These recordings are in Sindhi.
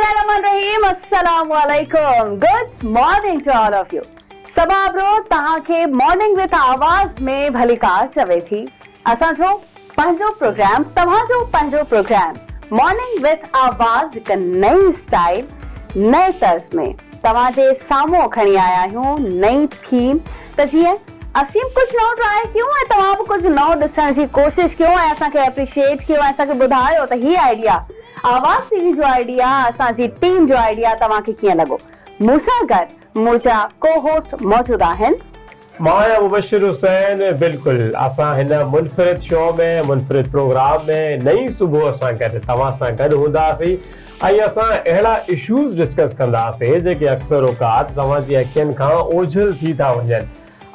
الله الرحمن الرحيم السلام عليڪم good morning to all of you Saba Abro توهان کي مارننگ وٿ آواز ۾ ڀليڪار چوي ٿي اسان جو پنهنجو پروگرام توهان جو پنهنجو پروگرام مارننگ وٿ آواز هڪ نئين اسٽائل نئين طرز ۾ توهان جي سامهون کڻي آيا آهيون نئين ٿيم ته جيئن اسين به ڪجهه نئون ٽرائي ڪيون ۽ توهان به ڪجهه نئون ڏسڻ جي ڪوشش ڪيو ۽ اسان کي اپريشيئيٽ ڪيو ۽ اسان کي ٻڌايو ته هي آئيڊيا آواز ٽي وي جو آئيڊيا اسان جي ٽيم جو آئيڊيا توهان کي ڪيئن لڳو مون سان گڏ منهنجا ڪو هوسٽ موجود آهن. مان آهيان مبشر حسين بلڪل اسان هن منفرد شو ۾ منفرد پروگرام ۾ نئين صبح سان گڏ توهان سان گڏ هونداسين ۽ اسان اهڙا اشوز ڊسڪس ڪنداسين جيڪي اڪثر اوقات توهان جي اکين کان اوجهل ٿي ٿا وڃن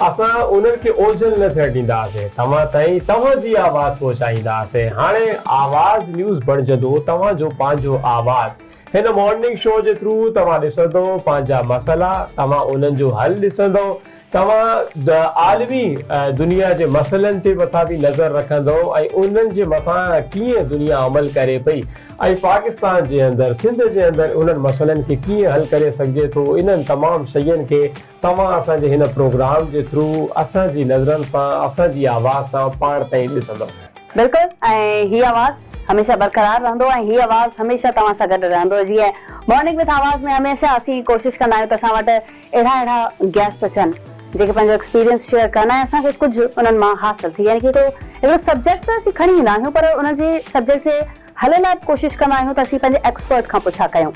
اسان انهن کي اوجهل نه ٿيڻ ڏينداسين توهان تائين توهان جي آواز پهچائينداسين هاڻي آواز نيوز بڻجندو توهان جو پنهنجو آواز هن مارننگ شو جي ٿرو توهان ڏسندو پنهنجا مسئلا توهان انهن جو حل ڏسندو توهان عالمي دنيا جي مسئلن جي مٿان به نظر رکندو ۽ انهن جي مٿان ڪيئن دنيا عمل ڪري پئي ۽ پاڪستان جي اندر سنڌ جي اندر انهن مسئلن کي ڪيئن حل ڪري سگهجي ٿو انهن تمام شين کي توهان اسان جي هن پروگرام جي ٿرو اسان جي نظرن سان اسان جي آواز سان پاڻ تائين ڏسندو. بلڪل ۽ هي آواز هميشه برقرار رهندو ۽ هي آواز هميشه توهان سان گڏ رهندو جيئن مارننگ وٿ آواز ۾ هميشه اسين ڪوشش ڪندا آهيون ته اسان وٽ اهڙا اهڙا گيسٽ اچن جيڪي پنهنجو ايڪسپيرينس شيئر ڪن ۽ اسان کي ڪجهه انهن مان حاصل ٿئي يعني ڪي هڪڙو هڪڙو سبجيڪٽ ته اسين کڻي ايندا آهيون پر ان جي سبجيڪٽ جي حل لاء به ڪوشش ڪندا آهيون ته اسين پنهنجي ايڪسپرٽ کان پڇا ڪيون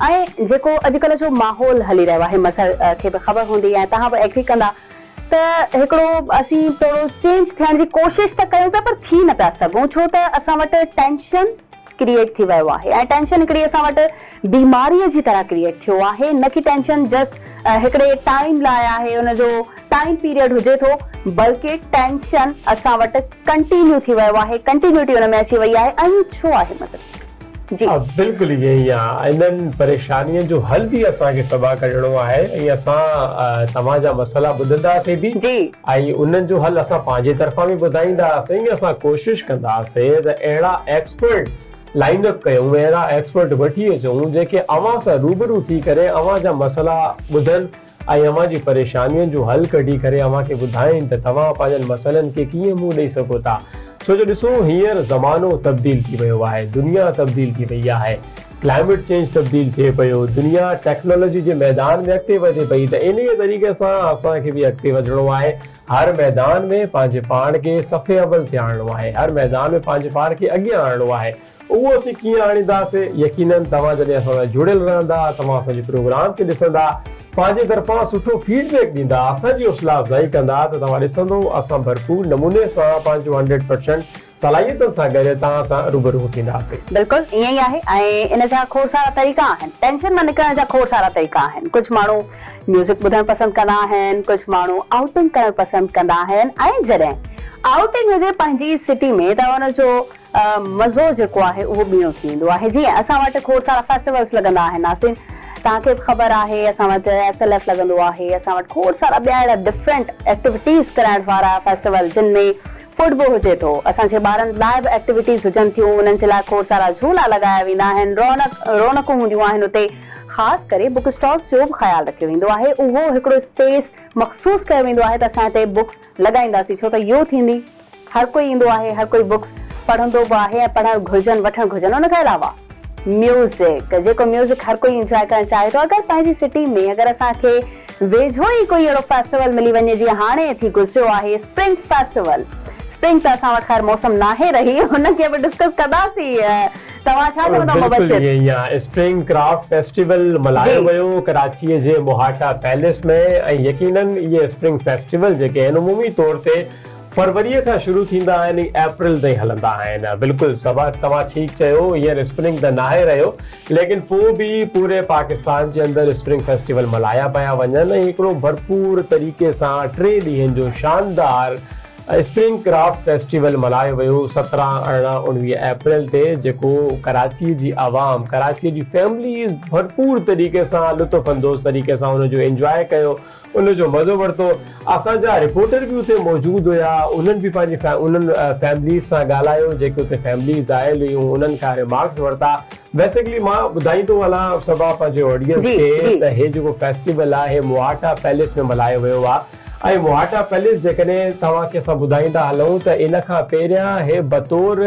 ۽ جيڪو اڄڪلهه جو ماحول هلي رهيو آهي مظهر کي به خبر هوندي ۽ توهان به ايگري ڪندا ته هڪڙو اسين ٿورو چينج ٿيڻ جي ڪوشش ته ڪيون پيا پر ٿي نه پيا سگهون ڇو ته اسان وٽ ٽينشن ڪريئيٽ ٿي ويو آهي ۽ ٽينشن هڪڙي اسان وٽ بيماري جي طرح ڪريئيٽ ٿيو آهي نه ڪي ٽينشن جسٽ هڪڙي ٽائيم لاء آهي ان جو ٽائيم پيريڊ هجي ٿو بلڪه ٽينشن اسان وٽ ڪنٽينيو ٿي ويو آهي ڪنٽينيوٽي ان ۾ اچي وئي آهي ائين ڇو آهي مظهر جي. بلڪل ائين ئي آهي انهن پريشانين جو حل به اسان کي سڀا ڪڍڻو آهي ۽ اسان توهان جا مسئلا ٻڌنداسين به جي. ۽ انهن جو حل اسان پنهنجي طرفان به ٻڌائينداسين ۽ اسان ڪوشش ڪنداسين ته اهڙا ايڪسپرٽ لائن اپ ڪيون ۽ اهڙا ايڪسپرٽ وٺي اچون جيڪي اوهان سان روبرو ٿي ڪري اوهان جا مسئلا ٻڌن ۽ اوهان جي پريشانين جو حل ڪڍي ڪري اوهان کي ٻڌائين ته توهان پنهنجن مسئلن کي ڪيئن منهن ڏئي سگهو ٿا. ڇو جو ڏسو هينئر زمانو تبديل ٿي ويو آهي، دنيا تبديل ٿي وئي آهي، ڪلائميٽ چينج تبديل ٿئي پيو، دنيا ٽيڪنالاجي جي ميدان ۾ اڳتي وڌي پئي ته انهيء طريقي سان اسان کي به اڳتي وڌڻو آهي، هر ميدان ۾ پنهنجي پاڻ کي صف اول تي آڻڻو آهي، هر ميدان ۾ پنهنجي پاڻ کي اڳيان آڻڻو آهي. اهو اسين ڪيئن آڻينداسين؟ يقينن توهان جڏهن اسان سان جڙيل رهندا، توهان اسان جي پروگرام کي ڏسندا، پنهنجي طرفان سٺو فيڊ بيڪ ڏيندا، اسان جي حوصلا افزائي ڪندا ته توهان ڏسندو اسان ڀرپور نموني سان پنهنجو هنڊريڊ پرسنٽ صلاحيتن سان گڏ توهان سان روبرو ٿينداسين. بلڪل ائين ئي آهي ۽ ان جا کوڙ سارا طريقا آهن. ٽينشن مان نڪرڻ جا کوڙ سارا طريقا آهن. ڪجهه ماڻهو ميوزڪ ٻڌڻ پسند ڪندا آهن، ڪجهه ماڻهو آئوٽنگ ڪرڻ پسند ڪندا آهن ۽ جڏهن آئوٽنگ هجي پنهنجي سٽي ۾ ته ان جو مزو جيڪو آهي اهو ٻيڻو ٿي ويندو آهي جيئن اسان وٽ کوڙ سارا فيسٽيولس لڳندا آهن ناظرين توهان کي به خبر آهي اسان وٽ ايس ايل ايف لڳندو آهي اسان وٽ کوڙ سارا ٻيا اهڙا ڊفرنٽ ايڪٽيوٽيز ڪرائڻ وارا فيسٽيول جن ۾ فوڊ به هجي ٿو اسان جي ٻارن لاء به ايڪٽيوٽيز هجن ٿيون انهن جي لاء کوڙ سارا جهولا لڳايا ويندا آهن رونق رونقون هونديون آهن اتي خاص ڪري بڪ اسٽالس جو به خيال رکيو ويندو آهي اهو هڪڙو اسپيس مخصوص ڪيو ويندو آهي ته اسان هتي بڪس لڳائينداسين ڇو ته يو ٿيندي هر ڪوئي ايندو آهي هر ڪوئي بڪس پڙهندو به آهي ۽ پڙهڻ گهرجن وٺڻ گهرجن ان کان علاوه ميوزڪ جيڪو ميوزڪ هر ڪوئي انجواء ڪرڻ چاهي ٿو اگر پنهنجي سٽي ۾ اگر اسان کي ويجهو ئي ڪوئي اهڙو فيسٽيول ملي وڃي جيئن هاڻي ٿي گذريو آهي اسپرنگ فيسٽيول اسپرنگ ته اسان وٽ خير موسم ناهي رهي ان کي به ڊسڪس ڪنداسين توهان ڇا چوندا بلڪل مبشر؟ ائين ئي آهي اسپرنگ ڪرافٽ فيسٽيول ملهايو ويو ڪراچيء جي موهاٽا پيلس ۾ ۽ يقينن اهي اسپرنگ فيسٽيول جيڪي آهن عمومي طور تي فروريء کان شروع ٿيندا آهن ۽ اپريل تائين هلندا آهن. بلڪل صبا توهان ٺيڪ چيو هينئر اسپرنگ ته ناهي رهيو ليڪن پوء به پوري پاڪستان جي اندر اسپرنگ فيسٽيول ملهايا پيا وڃن ۽ هڪڙو ڀرپور طريقي سان ٽي ڏينهن جو شاندار اسپرنگ ڪرافٽ فيسٽيول ملهايو ويو 17، 18، 19 اپريل تي جيڪو ڪراچي جي عوام ڪراچي جي فيمليز ڀرپور طريقي سان لطف اندوز طريقي سان ان جو انجواء ڪيو ان جو مزو ورتو اسان جا رپورٽر به اتي موجود هيا انهن به پنهنجي انهن فيمليز سان ڳالهايو جيڪي اتي فيمليز آيل هيون انهن کان ريمارڪس ورتا بيسڪلي مان ٻڌائيندو هلان صبا پنهنجي آڊينس کي ته هي جيڪو فيسٽيول آهي موهاٽا پيلس ۾ ملهايو ويو آهي ۽ موهاٽا پيلس جيڪڏهن توهان کي اسان ٻڌائيندا هلون ته ان کان پهريان هي بطور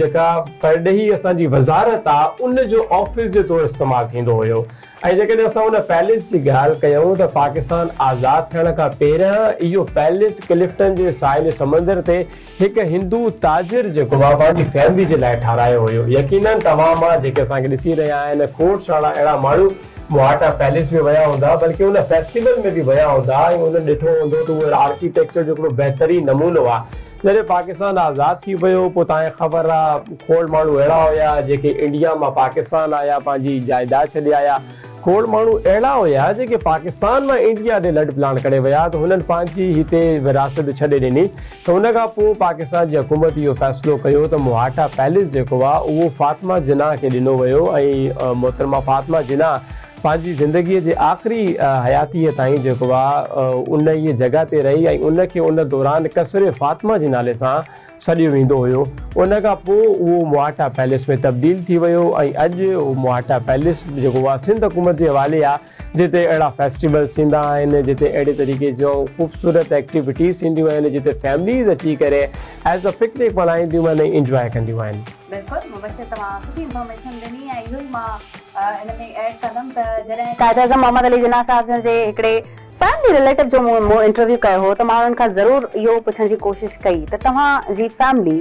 جيڪا پرڏيهي اسان جي وزارت آ ان جو آفيس جي طور استعمال ٿيندو هيو ۽ جيڪڏهن اسان ان پيلس جي ڳالهه ڪيون ته پاڪستان آزاد ٿيڻ کان پهريان اهو پيلس ڪلفٽن جي ساحل سمندر تي هڪ هندو تاجر جيڪو آ پنهنجي فيملي جي لاء ٺارايو هيو. يقينن توهان مان جيڪي اسان کي ڏسي رهيا آهن کوڙ سارا اهڙا ماڻهو موهاٽا پيلس ۾ ويا هوندا بلڪه ان فيسٽيول ۾ به ويا هوندا ۽ انهن ڏٺو هوندو ته اهو آرڪيٽيڪچر جو هڪڙو بهترين نمونو آ. جڏهن پاڪستان آزاد ٿي ويو پوء توهان کي خبر آ کوڙ ماڻهو اهڙا هيا جيڪي انڊيا مان پاڪستان آيا پنهنجي جائيداد ڇڏي آيا. کوڙ ماڻهو اهڙا هيا جيڪي پاڪستان مان انڊيا ڏي لڏ پلاڻ ڪري ويا ته هنن پنهنجي هتي وراثت ڇڏي ڏني ته ان کان پوء پاڪستان جي حڪومت اهو فيصلو ڪيو ته موهاٽا پيلس جيڪو آهي اهو فاطمه جناح کي ڏنو ويو ۽ محترمه فاطمه جناح پنهنجي زندگي جي آخري حياتيء تائين جيڪو آهي ان ئي جڳهه تي رهي ۽ ان کي ان دوران قصر فاطمه جي نالي سان سڏيو ويندو هيو. ان کان پوء اهو موهاٽا پيلس ۾ تبديل ٿي ويو ۽ اڄ اهو موهاٽا پيلس جيڪو آهي سنڌ حڪومت جي حوالي آهي جتي اهڙا فيسٽيولز ٿيندا آهن جتي اهڙي طريقي جون خوبصورت ايڪٽيوٽيز ٿينديون آهن جتي فيمليز اچي ڪري ايز ا پڪنڪ ملهائينديون آهن ۽ انجواء ڪنديون آهن. بلڪل مبشر توهان سٺي انفارميشن ڏني ۽ اهو ئي مان ان ۾ ايڊ ڪندم ته جڏهن قائداعظم محمد علي جناح صاحب جن جي هڪڙي فيملي رليٽو جو مون انٽرويو ڪيو هو ته مان انهن کان ضرور اهو پڇڻ جي ڪوشش ڪئي ته توهان جي فيملي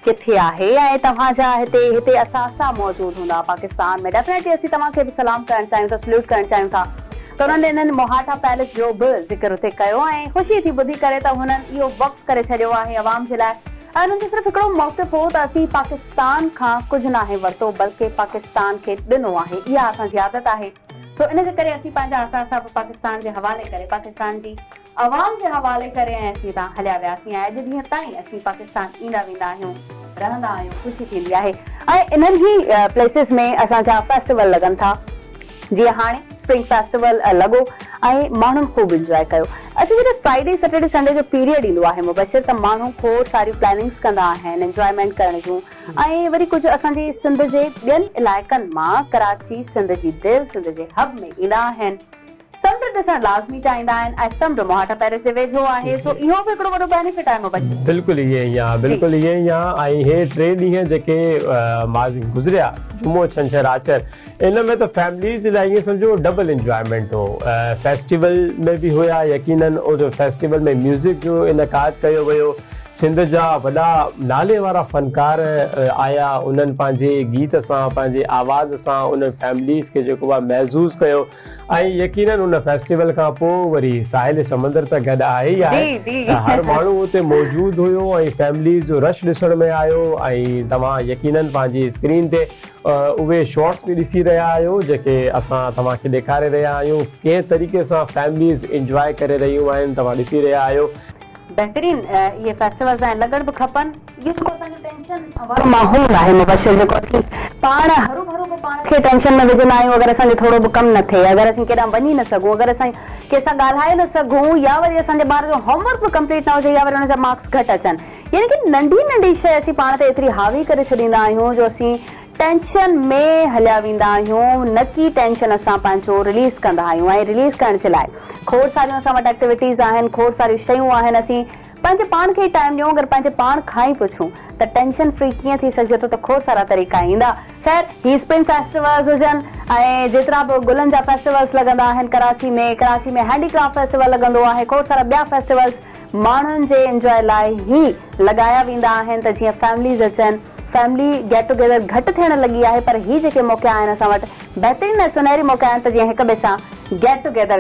ڪٿي آهي ۽ توهان جا هتي هتي اثاثا موجود هوندا پاڪستان ۾ ڊيفنيٽلي اسين توهان کي به سلام ڪرڻ چاهيون ٿا سليوٽ ڪرڻ چاهيون ٿا ته انهن انهن موهاٽا پيلس جو به ذڪر اتي ڪيو ۽ خوشي ٿي ٻڌي ڪري ته هنن اهو وقف ڪري ڇڏيو آهي عوام جي لاء ۽ انهن جو صرف هڪڙو موقف هو ته اسين پاڪستان کان ڪجهه ناهي ورتو بلڪه پاڪستان کي ڏنو آهي اها اسان جي عادت آهي. سو ان جي ڪري اسين پنهنجا اثاثا به پاڪستان جي حوالي ڪري پاڪستان جي عوام جي حوالي ڪري ۽ اسين هتان هليا وياسين ۽ اڄ ڏينهن تائين اسين پاڪستان ايندا ويندا آهيون رهندا آهيون خوشي ٿيندي آهي ۽ انهن ئي پليسز ۾ اسان جا فيسٽيول لڳن ٿا جيئن هاڻي اسپرنگ فيسٽيول لڳو ۽ ماڻهن خوب انجواء ڪيو اڇا جڏهن فرائيڊي سيٽرڊي سنڊي جو پيريڊ ايندو آهي مبشر ته ماڻهو کوڙ ساريون پلاننگس ڪندا آهن انجوائمينٽ ڪرڻ جون ۽ وري ڪجهه اسان جي سنڌ جي ٻين علائقن مان ڪراچي سنڌ جي دل سنڌ جي حب ۾ ايندا آهن سمنڊ ڏسڻ لازمي چاهيندا آهن ۽ سمنڊ موهاٽا پيرس جي ويجهو آهي سو اهو به هڪڙو وڏو بينيفٽ آهي مبشر. بلڪل ائين ئي آ بلڪل ائين ئي آ ۽ هي ٽي ڏينهن جيڪي ماضي گذريا جمعو ڇنڇر آچر ان ۾ ته فيمليز جي لاء ائين سمجهو ڊبل انجوائمينٽ هو فيسٽيول ۾ به هيا يقينن ان فيسٽيول ۾ ميوزڪ جو انعقاد ڪيو ويو سنڌ جا وڏا نالي وارا فنڪار آيا انهن پنهنجي گيت سان پنهنجي آواز سان انهن فيمليز کي جيڪو آهي محظوظ ڪيو ۽ يقينن ان فيسٽيول کان پوء وري ساحل سمندر ته گڏ آهي ئي آهي ته هر ماڻهو اتي موجود هيو ۽ فيمليز جو رش ڏسڻ ۾ آيو ۽ توهان يقينن پنهنجي اسڪرين تي اهي شارٽس به ڏسي رهيا آهيو جيڪي اسان توهان کي ڏيکاري رهيا آهيون ڪنهن طريقي سان فيمليز انجواء ڪري رهيون آهن توهان ڏسي رهيا آهيو. بهترين اهي فيسٽيولز آهن لڳڻ به کپن. اهو جيڪو اسان جو ٽينشن وارو ماحول آهي مبشر جيڪو اسين پاڻ هروڀرو به پاڻ کي ٽينشن ۾ وجهندا آهيون اگر اسان جو ٿورو به ڪم نه ٿئي اگر اسين ڪيڏانهن وڃي نه سگهون اگر اسين ڪنهن سان ڳالهائي نه سگهون يا وري اسان جي ٻار جو هوم ورڪ به ڪمپليٽ نه هجي يا وري ان جا مارڪس گهٽ اچن يعني ڪه ننڍي ننڍي شيء اسين پاڻ تي ايتري حاوي ڪري ڇڏيندا آهيون جو اسين ٽينشن ۾ هليا ويندا آهيون نه ڪي ٽينشن اسان پنهنجو رليز ڪندا آهيون ۽ رليز ڪرڻ جي لاء کوڙ ساريون اسان وٽ ايڪٽيوٽيز آهن کوڙ ساريون شيون آهن اسين پنهنجي پاڻ کي ئي ٽائيم ڏيون اگر پنهنجي پاڻ کان ئي پڇون ته ٽينشن فري ڪيئن ٿي سگهجي ٿو ته کوڙ سارا طريقا ايندا خير هي اسپرنگ فيسٽيولز هجن ۽ جيترا به گلن جا فيسٽيولز لڳندا آهن Karachi ۾ Karachi ۾ handy craft festival لڳندو آهي کوڙ سارا ٻيا فيسٽيولز ماڻهن جي انجواء لاء هي لڳايا ويندا آهن ته جيئن فيمليز اچن، فيملي گيٽ ٽوگيدر گهٽ ٿيڻ لڳي آهي پر هي جيڪي موقعا آهن اسان وٽ بهترين ۽ سنهري موقعا آهن ته جيئن هڪ ٻئي سان گيٽ ٽوگيدر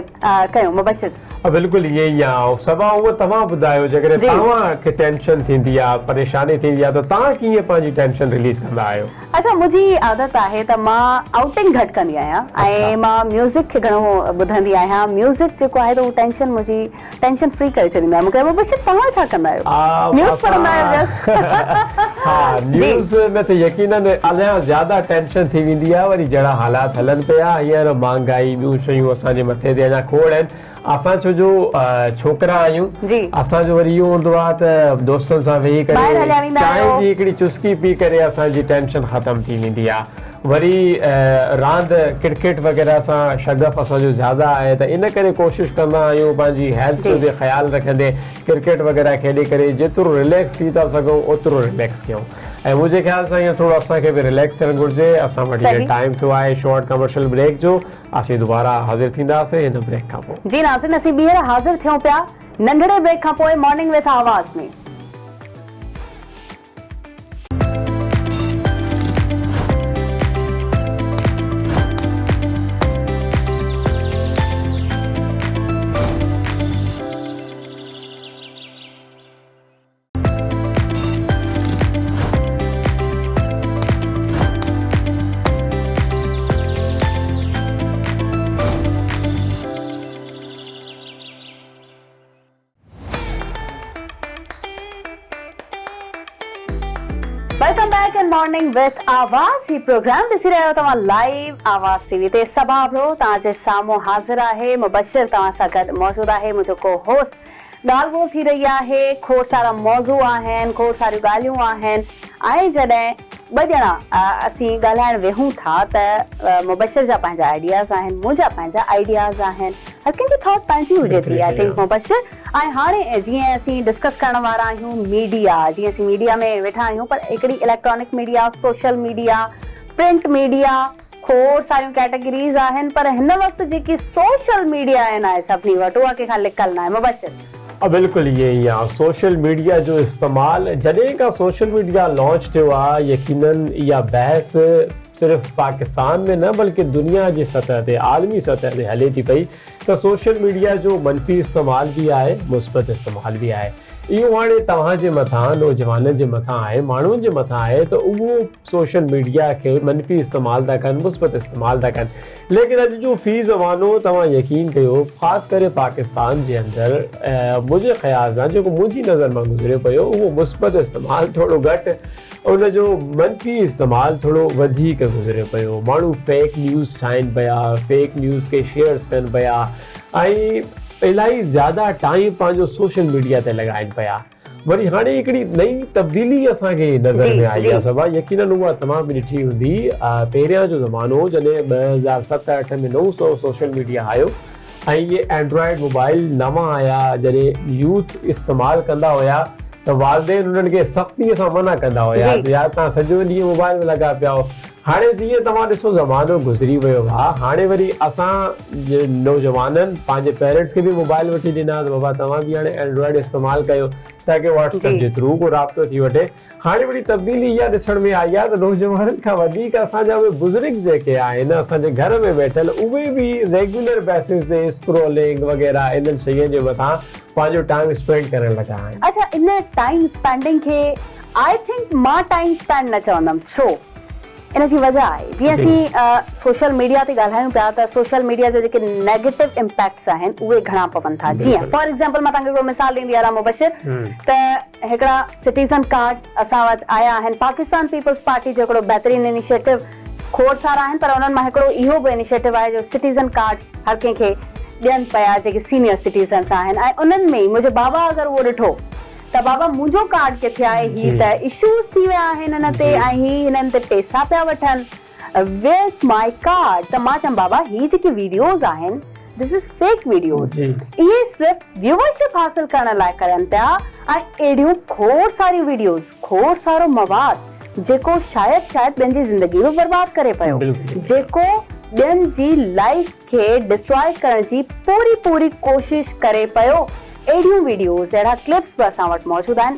ڪيون مبشر. بلڪل ائين ئي آ صبا اهو توهان ٻڌايو جيڪڏهن توهان کي ٽينشن ٿيندي آ پريشاني ٿيندي آ ته توهان ڪيئن پنهنجي ٽينشن رليز ڪندا آهيو. اڇا منهنجي عادت آهي ته مان آئوٽنگ گهٽ ڪندي آهيان ۽ مان ميوزڪ کي گهڻو ٻڌندي آهيان ميوزڪ جيڪو آهي ته اهو ٽينشن منهنجي ٽينشن فري ڪري ڇڏيندو آهي مون کي مبشر توهان ڇا ڪندا آهيو نيوز پڙهندا آهيو جسٽ ها نيوز ۾ ته يقينن اڃا زياده ٽينشن ٿي ويندي آهي وري جهڙا حالات هلن پيا هينئر مهانگائي ٻيون شيون اسان جي مٿي تي اڃا کوڙ آهن اسان ڇو جو ڇوڪرا آهيون اسان جو وري اهو هوندو آهي ته دوستن سان ويهي ڪري چانهه جي هڪڙي چسڪي پي ڪري اسان جي ٽينشن ختم ٿي ويندي آهي وري راند ڪرڪيٽ وغيره سان شغف اسان جو زياده آهي ته ان ڪري ڪوشش ڪندا آهيون پنهنجي هيلٿ جو به خيال رکندي ڪرڪيٽ وغيره کيڏي ڪري جيترو رليڪس ٿي ٿا سگهون اوترو رليڪس ڪيون ۽ منهنجي خيال سان ائين ٿورو اسان کي به رليڪس ٿيڻ گهرجي اسان وٽ هينئر ٽائيم ٿيو آهي شارٽ ڪمرشل بريڪ جو اسين دوباره حاضر ٿينداسين هن بريڪ کان پوء. جي ناظرين اسين ٻيهر حاضر ٿيون پيا ننڍڙي بريڪ کان پوء morning with Awaz ۾. Welcome back in morning with Awaz he programme ڏسي رهيا آهيو توهان لائيو آواز ٽي وي تي صبا ابڙو توهان جي سامهون حاضر آهي مبشر توهان سان گڏ موجود آهي منهنجو ڪو هوسٽ ڳالهه ٻولهه ٿي رهي آهي کوڙ سارا موضوع آهن کوڙ ساريون ڳالهيون آهن ۽ جڏهن ٻه ڄڻا اسين ڳالهائڻ ويهون ٿا ته مبشر جا پنهنجا آئيڊياز آهن منهنجا پنهنجا آئيڊياز آهن هر ڪنهن جي ٿاٽ پنهنجي هجي ٿي I think Mubashir ۽ هاڻي جيئن اسين ڊسڪس ڪرڻ وارا آهيون ميڊيا جيئن اسين ميڊيا ۾ ويٺا آهيون پر هڪڙي electronic media social media print media کوڙ ساريون ڪيٽيگريز آهن پر هن وقت جيڪي سوشل ميڊيا آهن آهي سڀني وٽ اها ڪنهن کان لڪل ناهي مبشر. بلڪل ائين ئي آ سوشل ميڊيا جو استعمال جڏهن کان سوشل ميڊيا لانچ ٿيو آ يقينن اها بحث صرف پاڪستان ۾ نه بلڪه دنيا جي سطح تي عالمي سطح تي هلي ٿي پئي ته سوشل ميڊيا جو منفي استعمال به آهي مثبت استعمال به آهي اهو هاڻي توهان جي مٿان نوجوانن جي مٿان آهي ماڻهن جي مٿان آهي ته اهو سوشل ميڊيا کي منفي استعمال ٿا ڪن مثبت استعمال ٿا ڪن ليڪن اڄ جو في زمانو توهان يقين ڪيو خاص ڪري پاڪستان جي اندر منهنجي خيال سان جيڪو منهنجي نظر مان گذريو پيو اهو مثبت استعمال ٿورو گهٽ ان جو منفي استعمال ٿورو وڌيڪ گذري پيو ماڻهو فيڪ نيوز ٺاهين پيا فيڪ نيوز کي شيئرس ڪن پيا ۽ الاهي زياده ٽائيم پنهنجو سوشل ميڊيا تي لڳائين پيا وري هاڻي هڪڙي نئين تبديلي اسان کي نظر ۾ آئي آهي صبا يقينن اها توهان به ڏٺي هوندي پهريان جو زمانو جڏهن 2007 8 ۾ نئون سو سوشل ميڊيا آيو ۽ اهي اينڊرائيڊ موبائل نوان آيا جڏهن يوٿ استعمال ڪندا هيا ته والدين انهن کي سختي سان منع ڪندا هيا ته يار توهان سڄو ڏينهن موبائل ۾ لڳا پيا آهيو هاڻي جيئن توهان ڏسو زمانو گذري ويو آهي هاڻي وري اسان نوجوانن پنهنجي پيرنٽس کي به موبائل وٺي ڏنا ته بابا توهان به هاڻي اينڊرائيڊ استعمال ڪيو تاڪه واٽس ايپ جي ٿرو ڪو رابطو ٿي وٺي هاڻي وڏي تبديلي اها ڏسڻ ۾ آئي آهي ته نوجوانن کان وڌيڪ اسان جا اهي بزرگ جيڪي آهن اسان جي گهر ۾ ويٺل اهي به ريگيولر بيسز تي اسڪرولنگ وغيره انهن شين جي مٿان پنهنجو ٽائيم اسپينڊ ڪرڻ لڳا آهن. اڇا ان ٽائيم اسپينڊنگ کي I think مان ٽائيم اسپينڊ نه چوندم ڇو ان جي وجه آهي جيئن اسين سوشل ميڊيا تي ڳالهايون پيا ته سوشل ميڊيا جا جيڪي نيگيٽو امپيڪٽس آهن اهي گهڻا پون ٿا جيئن فار ايگزامپل مان توهان کي هڪڙو مثال ڏيندي هلان مبشر ته هڪڙا سٽيزن ڪارڊز اسان وٽ آيا آهن پاڪستان پيپلز پارٽي جو هڪڙو بهترين انيشيٽو کوڙ سارا آهن پر انهن مان هڪڙو اهو به انيشيٽو آهي جو سٽيزن ڪارڊز هر ڪنهن کي ڏين پيا جيڪي سينيئر سٽيزنس آهن ۽ انهن ۾ ئي منهنجي بابا اگر اهو ڏٺو ته بابا منهنجو ڪارڊ ڪٿي آهي هي ته اشوز ٿي ويا آهن هن تي ۽ هي هنن تي پيسا پيا وٺن ويئر از مائي ڪارڊ ته مان چيم بابا هي جيڪي ويڊيوز آهن دس از فيڪ ويڊيوز اهي صرف ويوئرشپ حاصل ڪرڻ لاء ڪرن پيا ۽ اهڙيون کوڙ ساريون ويڊيوز کوڙ سارو مواد جيڪو شايد شايد ٻين جي زندگي به برباد ڪري پيو جيڪو ٻين جي لائف کي ڊسٽرائي ڪرڻ جي پوري پوري ڪوشش ڪري پيو اهڙيون ويڊيوز اهڙا ڪلپس به اسان وٽ موجود آهن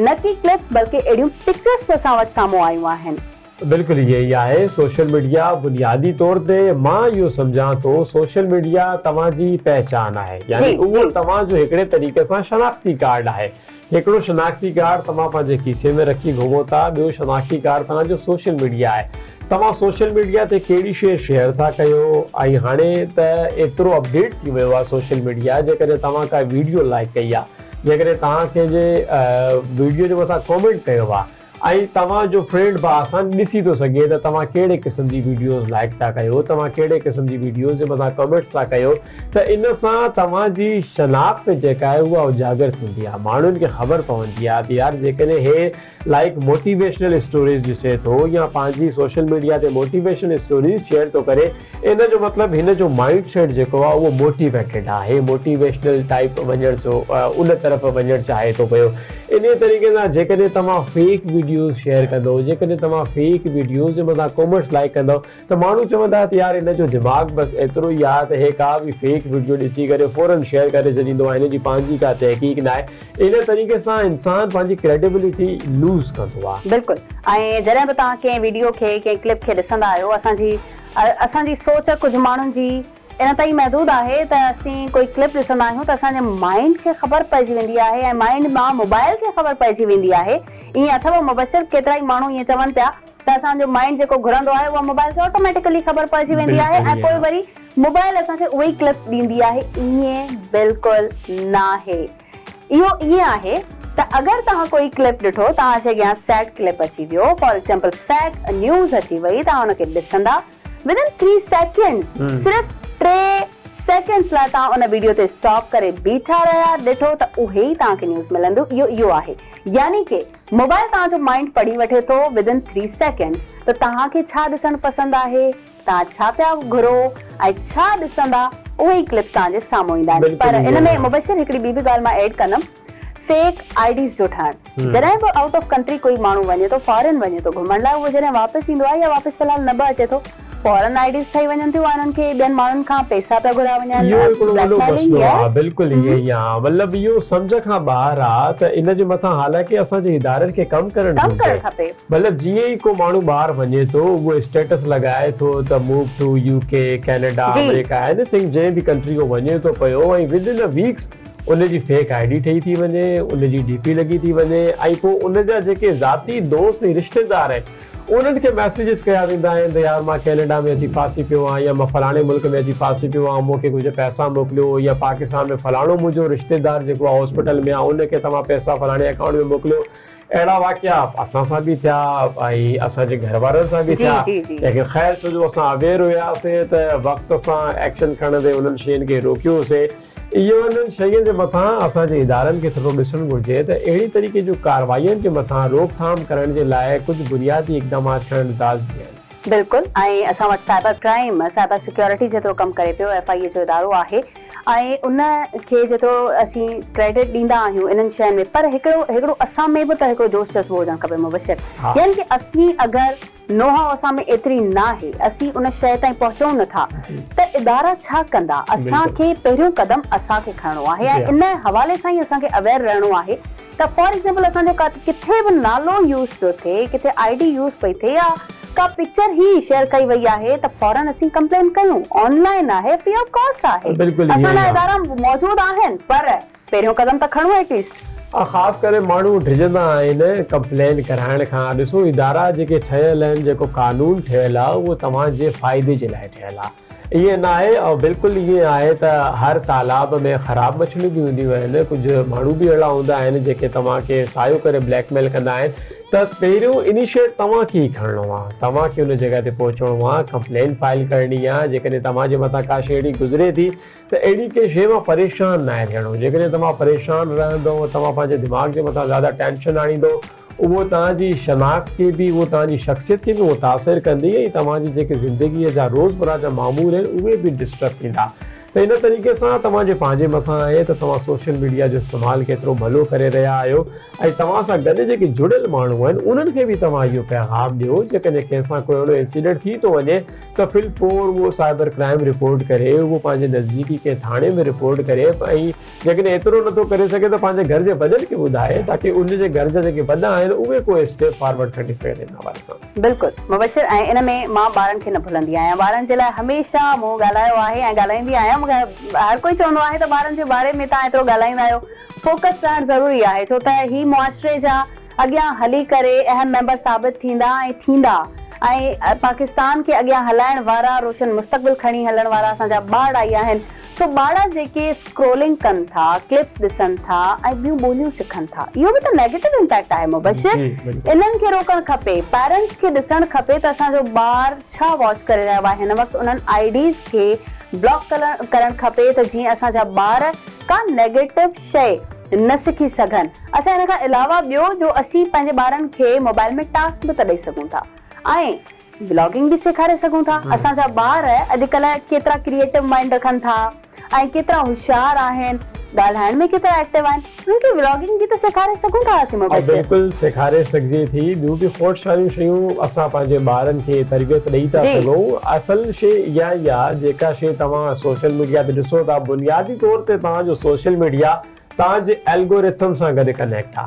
نه ڪي ڪلپس بلڪه اهڙيون پڪچرس به اسان وٽ سامهون آيون آهن. بلڪل ائين ئي آهي سوشل ميڊيا بنيادي طور تي مان اهو سمجهان ٿو سوشل ميڊيا توهان جي پهچان آهي يعني اهو توهان جو هڪڙي طريقي سان شناختي ڪارڊ آهي هڪڙو شناختي ڪارڊ توهان پنهنجي کيسي ۾ رکي گهمو ٿا ٻيو شناختي ڪارڊ توهان جو سوشل ميڊيا آهي توهان سوشل ميڊيا تي ڪهڙي شيء شيئر ٿا ڪيو ۽ هاڻي ته ايترو اپڊيٽ ٿي ويو آهي سوشل ميڊيا جيڪڏهن توهان ڪا ويڊيو لائڪ ڪئي آهي جيڪڏهن توهان ڪنهن جي ويڊيو جي مٿان ڪامينٽ ڪيو آهي ۽ توهان جو فرينڊ به آسان ڏسي ٿو سگهي ته توهان ڪهڙي قسم جي ويڊيوز لائڪ ٿا ڪيو توهان ڪهڙي قسم جي ويڊيوز جي مٿان ڪمينٽس ٿا ڪيو ته ان سان توهان جي شناخت جيڪا آهي اها اجاگر ٿيندي آهي ماڻهن کي خبر پوندي آهي ته يار جيڪڏهن هي لائڪ موٽيويشنل اسٽوريز ڏسي ٿو يا پنهنجي سوشل ميڊيا تي موٽيويشنل اسٽوريز شيئر ٿو ڪري ان جو مطلب هن جو مائنڊ سيٽ جيڪو آهي اهو موٽيويٽيڊ آهي موٽيويشنل ٽائيپ وڃڻ سو ان طرف وڃڻ چاهي ٿو پيو انهي طريقي سان جيڪڏهن توهان فيڪ ويڊيوز شيئر ڪندو جيڪڏهن توهان فيڪ ويڊيوز جي مٿان ڪومينٽس لائيڪ ڪندو ته ماڻهو چوندا ته يار هن جو دماغ بس ايترو ئي آهي ته هي ڪا به فيڪ ويڊيو ڏسي ڪري فورن شيئر ڪري ڇڏيندو آهي هن جي پنهنجي ڪا تحقيق ناهي ان طريقي سان انسان پنهنجي ڪريڊيبلٽي لوز ڪندو آهي. بلڪل ۽ جڏهن به توهان ڪنهن ويڊيو کي ڪنهن ڪلپ کي ڏسندا آهيو اسان جي اسان جي سوچ ڪجهه ماڻهن جي ان تائين محدود آهي ته اسين ڪوئي ڪلپ ڏسندا آهيون ته اسان جي مائنڊ کي خبر پئجي ويندي آهي ۽ مائنڊ مان موبائل کي خبر پئجي ويندي آهي ائين اٿو مبشر ڪيترائي ماڻهو ائين چون پيا ته اسان جو مائنڊ جيڪو گهرندو آهي اها موبائل کي آٽوميٽيڪلي خبر پئجي ويندي آهي ۽ پوء وري موبائل اسان کي اهي ئي ڪلپس ڏيندي آهي ائين بلڪل ناهي. اهو ائين آهي ته اگر توهان ڪوئي ڪلپ ڏٺو توهان جي اڳيان سيڊ ڪلپ اچي ويو فار ايگزامپل فيڪ نيوز اچي وئي توهان ان کي ڏسندا ود ان ٿري سيڪنڊز صرف ٽي سيڪنڊز لاء توهان ان ويڊيو تي اسٽاپ ڪري بيٺا رهيا ڏٺو ته اهي ئي توهان کي نيوز ملنديون اهو اهو آهي يعني ڪي موبائل توهان جو مائنڊ پڙهي وٺي ٿو ود ان ٿري سيڪنڊز ته توهان کي ڇا ڏسڻ پسند آهي توهان ڇا پيا گهرو ۽ ڇا ڏسندا اهي ئي ڪلپس توهان جي سامهون ايندا آهن پر ان ۾ مبشر هڪڙي ٻي به ڳالهه مان ايڊ ڪندم فيڪ I Ds جو ٺهڻ جڏهن به آئوٽ آف ڪنٽري ڪوئي ماڻهو وڃي ٿو فارين وڃي ٿو گهمڻ لاء اهو جڏهن واپس ايندو آهي يا واپس في الحال نه به اچي ٿو فورن I Ds ٺهي وڃن ٿيون ۽ انهن کي ٻين ماڻهن کان پئسا پيا گهريا وڃن اهو هڪڙو بليڪ وڏو ميلنگ مسئلو آهي يس بلڪل ائين ئي آهي مطلب اهو سمجهه کان ٻاهر آهي ته ان جي مٿان حالانڪه اسان جي ادارن کي ڪم ڪرڻ ڪم ڪرڻ گهرجي کپي. مطلب جيئن ئي ڪو ماڻهو ٻاهر وڃي ٿو اهو اسٽيٽس لڳائي ٿو ته move to U K, Canada, آمريڪا ايني ٿنگ جنهن به ڪنٽري هو وڃي ٿو پيو ۽ ود ان ا ويڪس ان جي فيڪ I D ٺهي ٿي وڃي ان جي ڊي پي لڳي ٿي وڃي ۽ پوء ان جا جيڪي ذاتي دوست ۽ رشتيدار آهن انهن کي ميسيجز ڪيا ويندا آهن ته يار مان ڪينيڊا ۾ اچي ڦاسي پيو آهيان يا مان فلاڻي ملڪ ۾ اچي ڦاسي پيو آهيان مون کي ڪجهه پئسا موڪليو يا پاڪستان ۾ فلاڻو منهنجو رشتيدار جيڪو آهي هاسپيٽل ۾ آهي ان کي توهان پئسا فلاڻي اڪائونٽ ۾ موڪليو اهڙا واقعا اسان سان به ٿيا ۽ اسان جي گهر وارن سان به ٿيا ليڪن خير ڇو جو اسان اويئر هياسين ته وقت سان ايڪشن کڻندي انهن شين کي روڪيوسين اهو انهن شين جي مٿان اسان جي ادارن کي ٿورو ڏسڻ گهرجي ته اهڙي طريقي جون ڪارروائين جي مٿان روڪٿام ڪرڻ جي لاء ڪجهه بنيادي اقدامات کڻڻ لازمي آهن. بلڪل ۽ اسان وٽ سائبر ڪرائيم سائبر سيڪيورٽي جيترو ڪم ڪري پيو ايف I اي جو ادارو آهي ۽ ان کي جيترو اسين ڪريڊٽ ڏيندا آهيون انهن شين ۾ پر هڪڙو هڪڙو اسان ۾ به ته هڪڙو جوش جذبو هجڻ کپي مبشر يعني ڪي اسين اگر نو هائو اسان ۾ ايتري ناهي اسين ان شيء تائين پهچون نه ٿا ته ادارا ڇا ڪندا اسان کي پهريون قدم اسان کي کڻڻو آهي ۽ ان حوالي سان ئي اسان کي اويئر رهڻو آهي ته فار ايگزامپل اسان جو ڪٿي به نالو يوز پيو ٿئي ڪٿي I D use پئي ٿئي يا ڪا پڪچر هي شيئر ڪئي وئي آهي ته فورن اسين ڪمپلين ڪيون آن لائن آهي فري آف ڪاسٽ آهي اسان لاء ادارا موجود آهن پر پهريون قدم ته کڻون ايٽ ليسٽ. خاص ڪري ماڻهو ڊڄندا آهن ڪمپلين ڪرائڻ کان ڏسو ادارا جيڪي ٺهيل آهن جيڪو قانون ٺهيل آهي اهو توهان جي فائدي جي لاء ٺهيل آهي ائين ناهي ۽ بلڪل ائين آهي ته هر تالاب ۾ خراب مڇليون به هونديون آهن، ڪجهه ماڻهو به اهڙا هوندا آهن جيڪي توهان کي سايو ڪري بليڪ ميل ڪندا آهن ته پهريون انيشيٽ توهان کي ئي کڻڻو آهي، توهان کي ان جڳهه تي پهچڻو آهي، ڪمپلين فائل ڪرڻي آهي، جيڪڏهن توهان جي مٿان ڪا شيء اهڙي گذري ٿي ته اهڙي ڪنهن شيء مان پريشان ناهي ٿيڻو، جيڪڏهن توهان پريشان رهندو، توهان پنهنجي دماغ جي مٿان زياده ٽينشن آڻيندو اهو توهان جي شناخت کي به، اهو توهان جي شخصيت کي به متاثر ڪندي ۽ توهان جي جيڪي زندگيء جا روزمره جا معمول آهن اهي به ڊسٽرب ٿيندا. ته ان طريقي سان توهان جي پنهنجي مٿان آهي ته توهان سوشل ميڊيا جو استعمال ڪيترو ڀلو ڪري رهيا آهيو ۽ توهان سان گڏ جيڪي جڙيل ماڻهو آهن انهن کي به توهان اهو پيغام ڏيو جيڪڏهن ڪنهن سان ڪو اهڙو انسيڊنٽ ٿي ٿو وڃي ته في الفور اهو سائبر ڪرائم رپورٽ ڪري اهو پنهنجي نزديڪي ڪنهن ٿاڻي ۾ رپورٽ ڪري ۽ جيڪڏهن ايترو نٿو ڪري سگهي ته پنهنجي گهر جي وڏن کي ٻڌائي تاڪه ان جي گهر جا جيڪي وڏا آهن اهي ڪو اسٽيپ فارورڊ کڻي سگهن ان حوالي سان. بلڪل مبشر ۽ ان ۾ مان ٻارن کي نه ڀلندي آهيان ٻارن جي لاء هميشه مون ڳالهايو آهي ۽ ڳالهائيندي آهيان مون کي هر ڪوئي چوندو آهي ته ٻارن جي باري ۾ توهان ايترو ڳالهائيندا آهيو فوڪس رهڻ ضروري آهي ڇو ته هي معاشري جا اڳيان هلي ڪري اهم ميمبر ثابت ٿيندا ۽ ٿيندا ۽ پاڪستان کي اڳيان هلائڻ وارا روشن مستقبل کڻي هلڻ وارا اسان جا ٻارڙا ئي آهن سو ٻارڙا جيڪي اسڪرولنگ ڪن ٿا، ڪلپس ڏسن ٿا ۽ ٻيون ٻوليون سکن ٿا اهو به ته نيگيٽو امپيڪٽ آهي مبشر انهن کي روڪڻ کپي پيرنٽس کي ڏسڻ کپي ته اسان جو ٻار ڇا واچ ڪري رهيو آهي هن وقت انهن I Ds کي بلاڪ ڪرڻ کپي ته جيئن اسان جا ٻار ڪا نيگيٽو شئي نه سکي سگهن اڇا ان کان علاوه ٻيو جو اسين پنهنجي ٻارن کي موبائل ۾ ٽاسڪ به ته ڏئي سگهون ٿا ۽ بلاگنگ به سيکاري سگهون ٿا. اسان جا ٻار اڄڪلهه ڪيترا ڪريئيٽو مائينڊ رکن ٿا ۽ ڪيترا هوشيار آهن، ڳالهائڻ ۾ ڪيترا ايڪٽو آهن، انهن کي بلاگنگ به ته سيکاري سگهون ٿا اسين مبشر. بلڪل سيکاري سگهجي ٿي، ٻيون به کوڙ ساريون شيون اسان پنهنجي ٻارن کي تربيت ڏئي ٿا سگهون، اصل شي اها ئي آهي جيڪا شي توهان سوشل ميڊيا تي ڏسو ٿا بنيادي طور تي توهان جو سوشل ميڊيا توهان جي الگورٿم سان گڏ ڪنيڪٽ آ.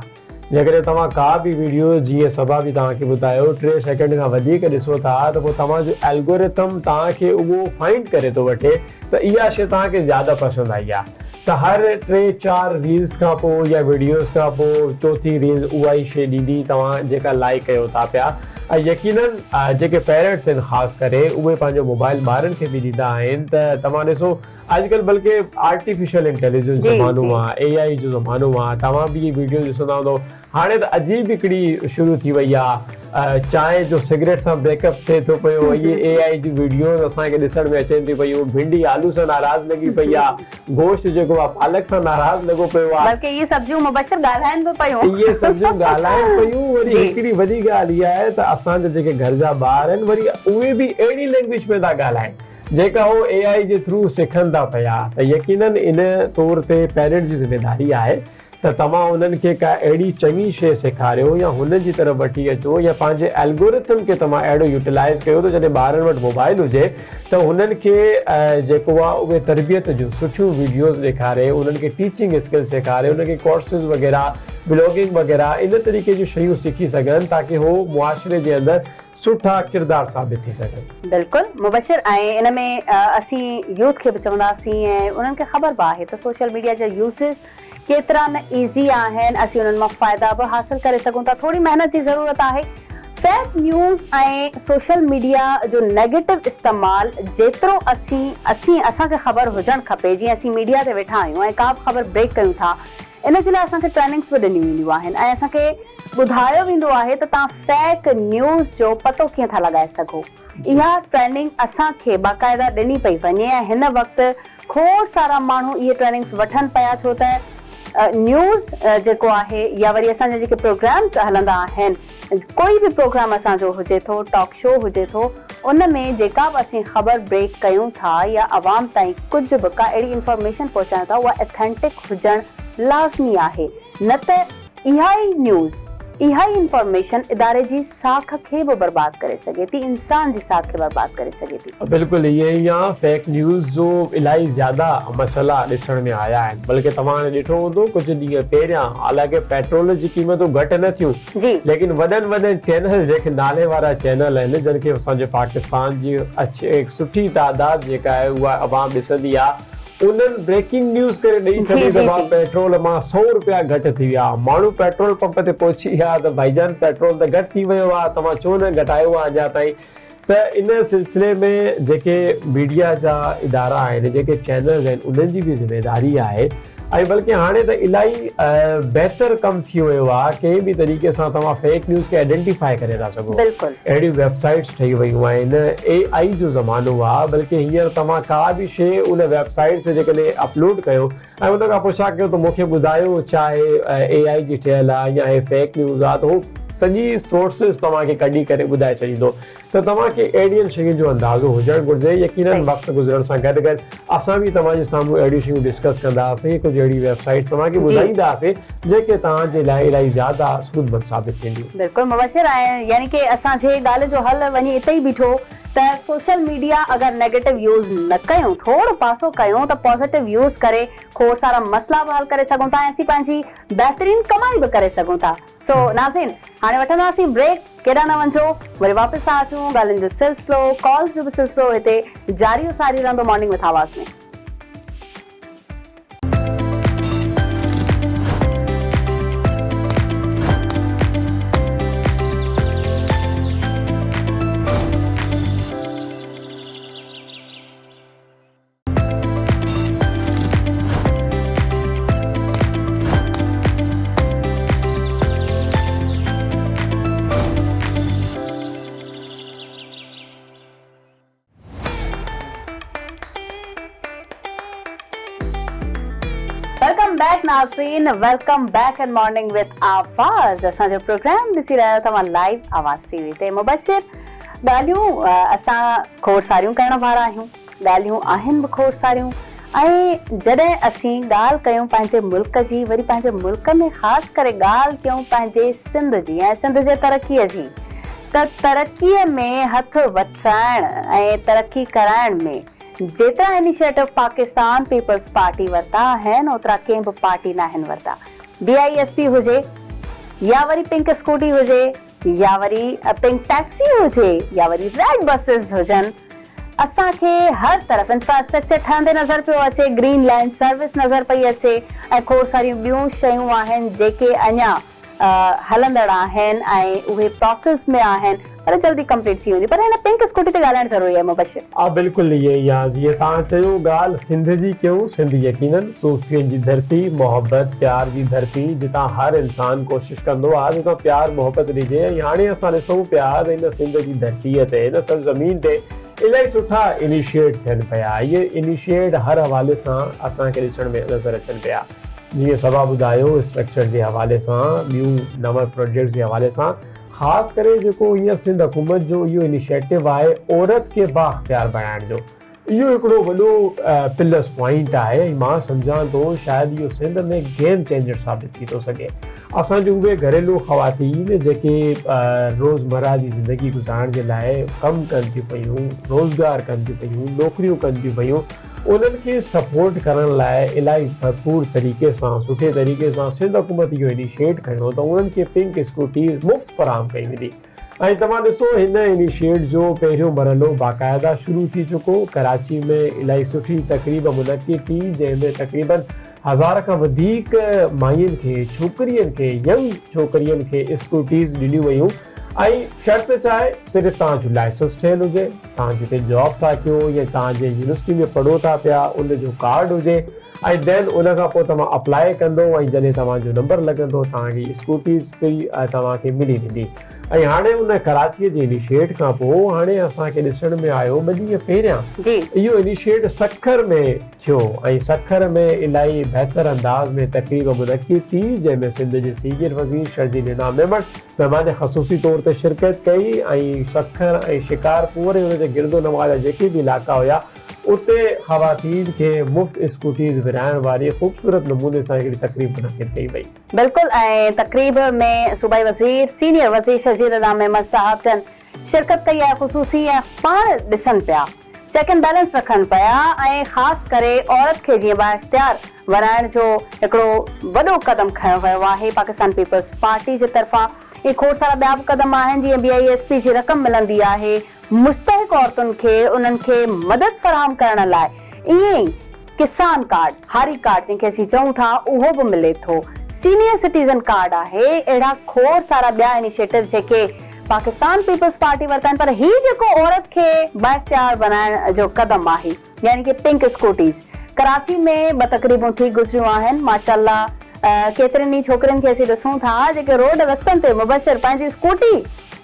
جيڪڏهن توهان ڪا به ويڊيو جيئن صبا به توهان کي ٻڌايو ٽي سيڪنڊ کان وڌيڪ ڏسو ٿا ته پوء توهان جو الگورٿم توهان کي اهو فائنڊ ڪري ٿو وٺي ته اها شي توهان کي زياده پسند آئي آ ته هر ٽي چار ريلز کان پوء يا ويڊيوز کان پوء چوٿين ريل اها ئي شي ڏيندي توهان جيڪا لائيڪ ڪيو ٿا پيا ۽ يقينن جيڪي پيرنٽس آهن خاص ڪري اهي پنهنجو موبائل ٻارن کي به ڏيندا آهن ته توهان ڏسو اڄڪلهه بلڪه آرٽيفيشل انٽيليجنس جو زمانو آ اي آئي جو زمانو آ توهان به اهي ويڊيوز ڏسندا هوندو هاڻي ته عجيب هڪڙي شروع ٿي وئي آ چانهه جو سگريٽ سان بريڪ اپ ٿئي ٿو پيو اهي اي آئي جون ويڊيوز اسان کي ڏسڻ ۾ اچن ٿيون پيون ڀينڊي آلو سان ناراض لڳي پئي آ گوشت جيڪو آ پالڪ سان ناراض لڳو پيو آ بلڪه اهي سبزيون مبشر ڳالهائن به پيون اهي سبزيون ڳالهائن پيون وري هڪڙي وڏي ڳالهه اها آهي ته اسان جا جيڪي گهر جا ٻار آهن وري اهي به اهڙي لينگويج ۾ ٿا ڳالهائن جيڪا هو اي آء جي ٿرو سکن ٿا پيا ته يقينن ان طور تي پيرنٽس جي ذميداري آهي ته توهان انهن کي ڪا اهڙي چڱي شيء سيکاريو يا هنن جي طرف وٺي اچو يا پنهنجي الگورٿم کي توهان اهڙو يوٽيلائز ڪيو ته جڏهن ٻارن وٽ موبائل هجي ته هنن کي جيڪو آهي اهي تربيت جون سٺيون ويڊيوز ڏيکاري انهن کي ٽيچنگ اسڪلز سيکاري انهن کي ڪورسز وغيره بلاگنگ وغيره ان طريقي جون شيون سکي سگهن تاڪه هو معاشري جي اندر سٺا ڪردار ثابت ٿي سگهن. بلڪل مبشر ۽ ان ۾ اسين يوٿ کي به چونداسين ۽ انهن کي خبر به آهي ته سوشل ميڊيا جا يوزز ڪيترا نه ايزي آهن اسين انهن مان فائدا به حاصل ڪري سگهون ٿا ٿوري محنت جي ضرورت آهي فيڪ نيوز ۽ سوشل ميڊيا جو نيگيٽو استعمال جيترو اسين اسين اسان کي خبر هجڻ کپي جيئن اسين ميڊيا تي ويٺا آهيون ۽ ڪا به خبر بريڪ ڪيون ٿا ان جي لاء اسان کي ٽريننگس به ڏنيون وينديون آهن ۽ اسان کي ٻڌايو ويندو آهي ته توهان فيڪ نيوز جو پتو ڪيئن ٿا لڳائي سگهو. اها ٽريننگ اسان کي باقاعده ڏني پئي وڃي ۽ هن وقت کوڙ سارا ماڻهو اهي ٽريننگس وٺن پيا ڇو ته نيوز جيڪو آهي يا وري اسان جا جيڪي پروگرامس هلندا آهن ڪوئي به پروگرام اسان جو هجي ٿو ٽاڪ شو هجي ٿو ان ۾ جيڪا به اسين خبر بريڪ ڪيون ٿا يا عوام تائين ڪجهه به ڪا اهڙي انفارميشن پهچايون ٿا اها اٿينٽڪ هجڻ لازمي آهي نه ته اها ئي نيوز اها ئي انفارميشن اداري جي ساک کي به برباد ڪري سگهي ٿي انسان جي ساک کي برباد ڪري سگهي ٿي. بلڪل ائين ئي آ فيڪ نيوز جو الاهي زياده مسئلا ڏسڻ ۾ آيا آهن بلڪه توهان هاڻي ڏٺو هوندو ڪجهه ڏينهن پهريان حالانڪه پيٽرول جي قيمتون گهٽ نه ٿيون جي. ليڪن وڏن وڏن چينل جيڪي نالي وارا چينل آهن جن کي اسان جي پاڪستان جي اڇي سٺي تعداد جيڪا آهي اها عوام ڏسندي آهي انهن بريڪنگ نيوز ڪري ڏئي ڇڏي ته ڀاء پيٽرول مان سئو روپيا گهٽ ٿي ويا ماڻهو پيٽرول پمپ تي پهچي ويا ته ڀائي جان پيٽرول ته گهٽ ٿي ويو آهي توهان ڇو نه گهٽايو آهي اڃا تائين ته ان سلسلي ۾ جيڪي ميڊيا جا ادارا آهن جيڪي چينلز آهن انهن جي به ذميواري آهي ۽ بلڪه هاڻي ته الاهي بهتر ڪم ٿي ويو آهي ڪنهن به طريقي سان توهان فيڪ نيوز کي آئيڊينٽيفائي ڪري ٿا سگهو بلڪل اهڙيون ويب سائيٽس ٺهي ويون آهن اي آئي جو زمانو آهي بلڪه هينئر توهان ڪا به شي ان ويب سائيٽ تي جيڪڏهن اپلوڊ ڪيو ۽ ان کان پڇا ڪيو ته مون کي ٻڌايو ڇا هي اي آئي جي ٺهيل آهي يا هي فيڪ نيوز آهي ته هو سڄي سورسز توهان کي ڪڍي ڪري ٻڌائي ڇڏيندو ته توهان کي اهڙين شين جو اندازو هجڻ گهرجي. يقينن وقت گذرڻ سان گڏ گڏ اسان به توهان جي سامهون اهڙيون شيون ڊسڪس ڪنداسين، ڪجهه اهڙي ويب سائيٽس توهان کي ٻڌائينداسين جيڪي توهان جي لاء الاهي زياده سودمند ثابت ٿينديون. بلڪل مبشر ۽ يعني ڪي اسان جي ڳالهه جو حل وڃي اتي ئي بيٺو ته سوشل ميڊيا اگر نيگيٽو يوز نه ڪيون ٿورو پاسو ڪيون ته پازيٽو يوز ڪري کوڙ سارا مسئلا به حل ڪري سگهون ٿا ۽ اسين پنهنجي بهترين ڪمائي به ڪري سگهون ٿا. سو ناظرين هاڻي وٺنداسين بريڪ ڪيڏانهن نه وڃجو وري واپس ٿا اچون ڳالهين جو سلسلو ڪالز جو به سلسلو هتي جاري و ساري رهندو مارننگ وٿ آواز ۾. Welcome back ناظرين welcome back in morning with Awaz اسان جو پروگرام ڏسي رهيا آهيو توهان لائيو آواز ٽي وي تي مبشر ڳالهيون اسان کوڙ ساريون ڪرڻ وارا آهيون ڳالهيون آهن به کوڙ ساريون ۽ جڏهن اسين ڳالهه ڪيون پنهنجي ملڪ جي وري پنهنجي ملڪ ۾ خاص ڪري ڳالهه ڪيون پنهنجي سنڌ جي ۽ سنڌ جي ترقي جي ته ترقي ۾ هٿ وٺرائڻ ۽ ترقي ڪرائڻ ۾ جيترا انيشيٽو پاڪستان پيپلز پارٽي ورتا آهن اوترا ڪنهن به پارٽي ناهن ورتا بي I S P هجي يا وري پنڪ اسڪوٽي هجي يا وري پنڪ ٽيڪسي هجي يا وري ريڊ بسز هجن اسان کي هر طرف انفراسٽرڪچر ٺهندي نظر پيو اچي، گرين لائين سروس نظر پئي اچي ۽ کوڙ ساريون ٻيون شيون آهن جيڪي اڃا هلندڙ آهن ۽ اهي پراسيس ۾ آهن پر جلدي ڪمپليٽ ٿي وينديون پر هن پنڪ اسڪوٽي تي ڳالهائڻ ضروري آهي مبشر. ها بلڪل ائين ئي آ جيئن توهان چيو ڳالهه سنڌ جي ڪيون سنڌ يقينن صوفين جي ڌرتي محبت پيار جي ڌرتي جتان هر انسان ڪوشش ڪندو آ ته اتان پيار محبت ڏجي ۽ هاڻي اسان ڏسون پيا ته هن سنڌ جي ڌرتيء تي هن سرزمين تي الاهي سٺا انيشيٽ ٿين پيا اهي انيشيٽ هر حوالي سان اسان کي ڏسڻ ۾ نظر اچن پيا جيئن صبا ٻڌايو اسٽرڪچر جي حوالي سان ٻيون نون پروجيڪٽس جي حوالي سان خاص ڪري جيڪو هينئر سنڌ حڪومت جو اهو انيشيٽو آهي عورت کي بااختيار بڻائڻ جو اهو هڪڙو وڏو پلس پوائنٽ آهي ۽ مان سمجهان ٿو شايد اهو سنڌ ۾ گيم چينجر ثابت ٿي ٿو سگهي. اسان جون اهي گهريلو خواتين جيڪي روزمره جي زندگي گذارڻ جي لاء ڪم ڪن ٿيون پيون، روزگار ڪن ٿيون پيون، نوڪريون ڪن ٿيون پيون انهن کي سپورٽ ڪرڻ لاء الاهي ڀرپور طريقي سان سٺي طريقي سان سنڌ حڪومت اهو انيشيٽ کنيو ته انهن کي پنڪ اسڪوٽيز مفت فراهم ڪئي ويندي. ۽ توهان ڏسو هن انيشيٽ جو پهريون مرحلو باقاعده شروع ٿي چڪو، ڪراچي ۾ الاهي سٺي تقريب منعقد ٿي جنهن ۾ تقريبن هزار کان وڌيڪ مائين کي ڇوڪرين کي ينگ ڇوڪرين کي اسڪوٽيز ڏنيون ويون ۽ شرط ڇا آهي صرف توهان جو لائسنس ٺهيل هجي توهان جتي جاب ٿا ڪيو يا توهان جنهن يونيورسٽي ۾ پڙهو ٿا پيا ان جو ڪارڊ هجي ۽ دين ان کان پوء توهان اپلائي ڪندو ۽ جڏهن توهان جو نمبر لڳندو توهان کي اسڪوٽيز فري توهان کي ملي ويندي ۽ هاڻي ان ڪراچي جي انيشيٽ کان پوء هاڻي اسان کي ڏسڻ ۾ آيو ٻه ڏينهن پهريان اهو انيشيٽ سکر ۾ ٿيو ۽ سکر ۾ الاهي بهتر انداز ۾ تقريب منعقد ٿي جنهن ۾ سنڌ جي سينيئر وزير شرجيل انعام ميمڻ مهمان خصوصي طور تي شرڪت ڪئي ۽ سکر ۽ شڪارپور ۽ ان جي گرد و نواح جا جيڪي به علائقا هيا اتي خواتين کي مفت اسڪوٽيز ورهائڻ واري خوبصورت نموني سان هڪڙي تقريب منعقد ڪئي وئي. بلڪل ۽ تقريب ۾ صوبائي وزير سينيئر وزير شرجيل انعام ميمڻ صاحب جن شرڪت ڪئي آهي خصوصي ۽ پاڻ ڏسن پيا چيڪ اينڊ بيلنس رکن پيا ۽ خاص ڪري عورت کي جيئن بااختيار بڻائڻ جو هڪڙو وڏو قدم کنيو ويو آهي پاڪستان پيپلز پارٽي جي طرفان ائين کوڙ سارا ٻيا به قدم آهن جيئن بي I S P جي رقم ملندي آهي مستحق عورتن کي انهن کي مدد فراهم ڪرڻ لاء ائين ئي ڪسان ڪارڊ، هاري ڪارڊ جنهن کي اسين چئون ٿا اهو به ملي ٿو، سينيئر سٽيزن ڪارڊ آهي، اهڙا کوڙ سارا ٻيا انيشيٽو جيڪي پاڪستان پيپلز پارٽي ورتا آهن پر هي جيڪو عورت کي بااختيار بڻائڻ جو قدم آهي يعني ڪي پنڪ اسڪوٽيز ڪراچي ۾ ٻه تقريبون ٿي گذريون آهن ماشاء الله ڪيترين ئي ڇوڪرين کي اسين ڏسون ٿا جيڪي روڊ رستن تي مبشر پنهنجي اسڪوٽي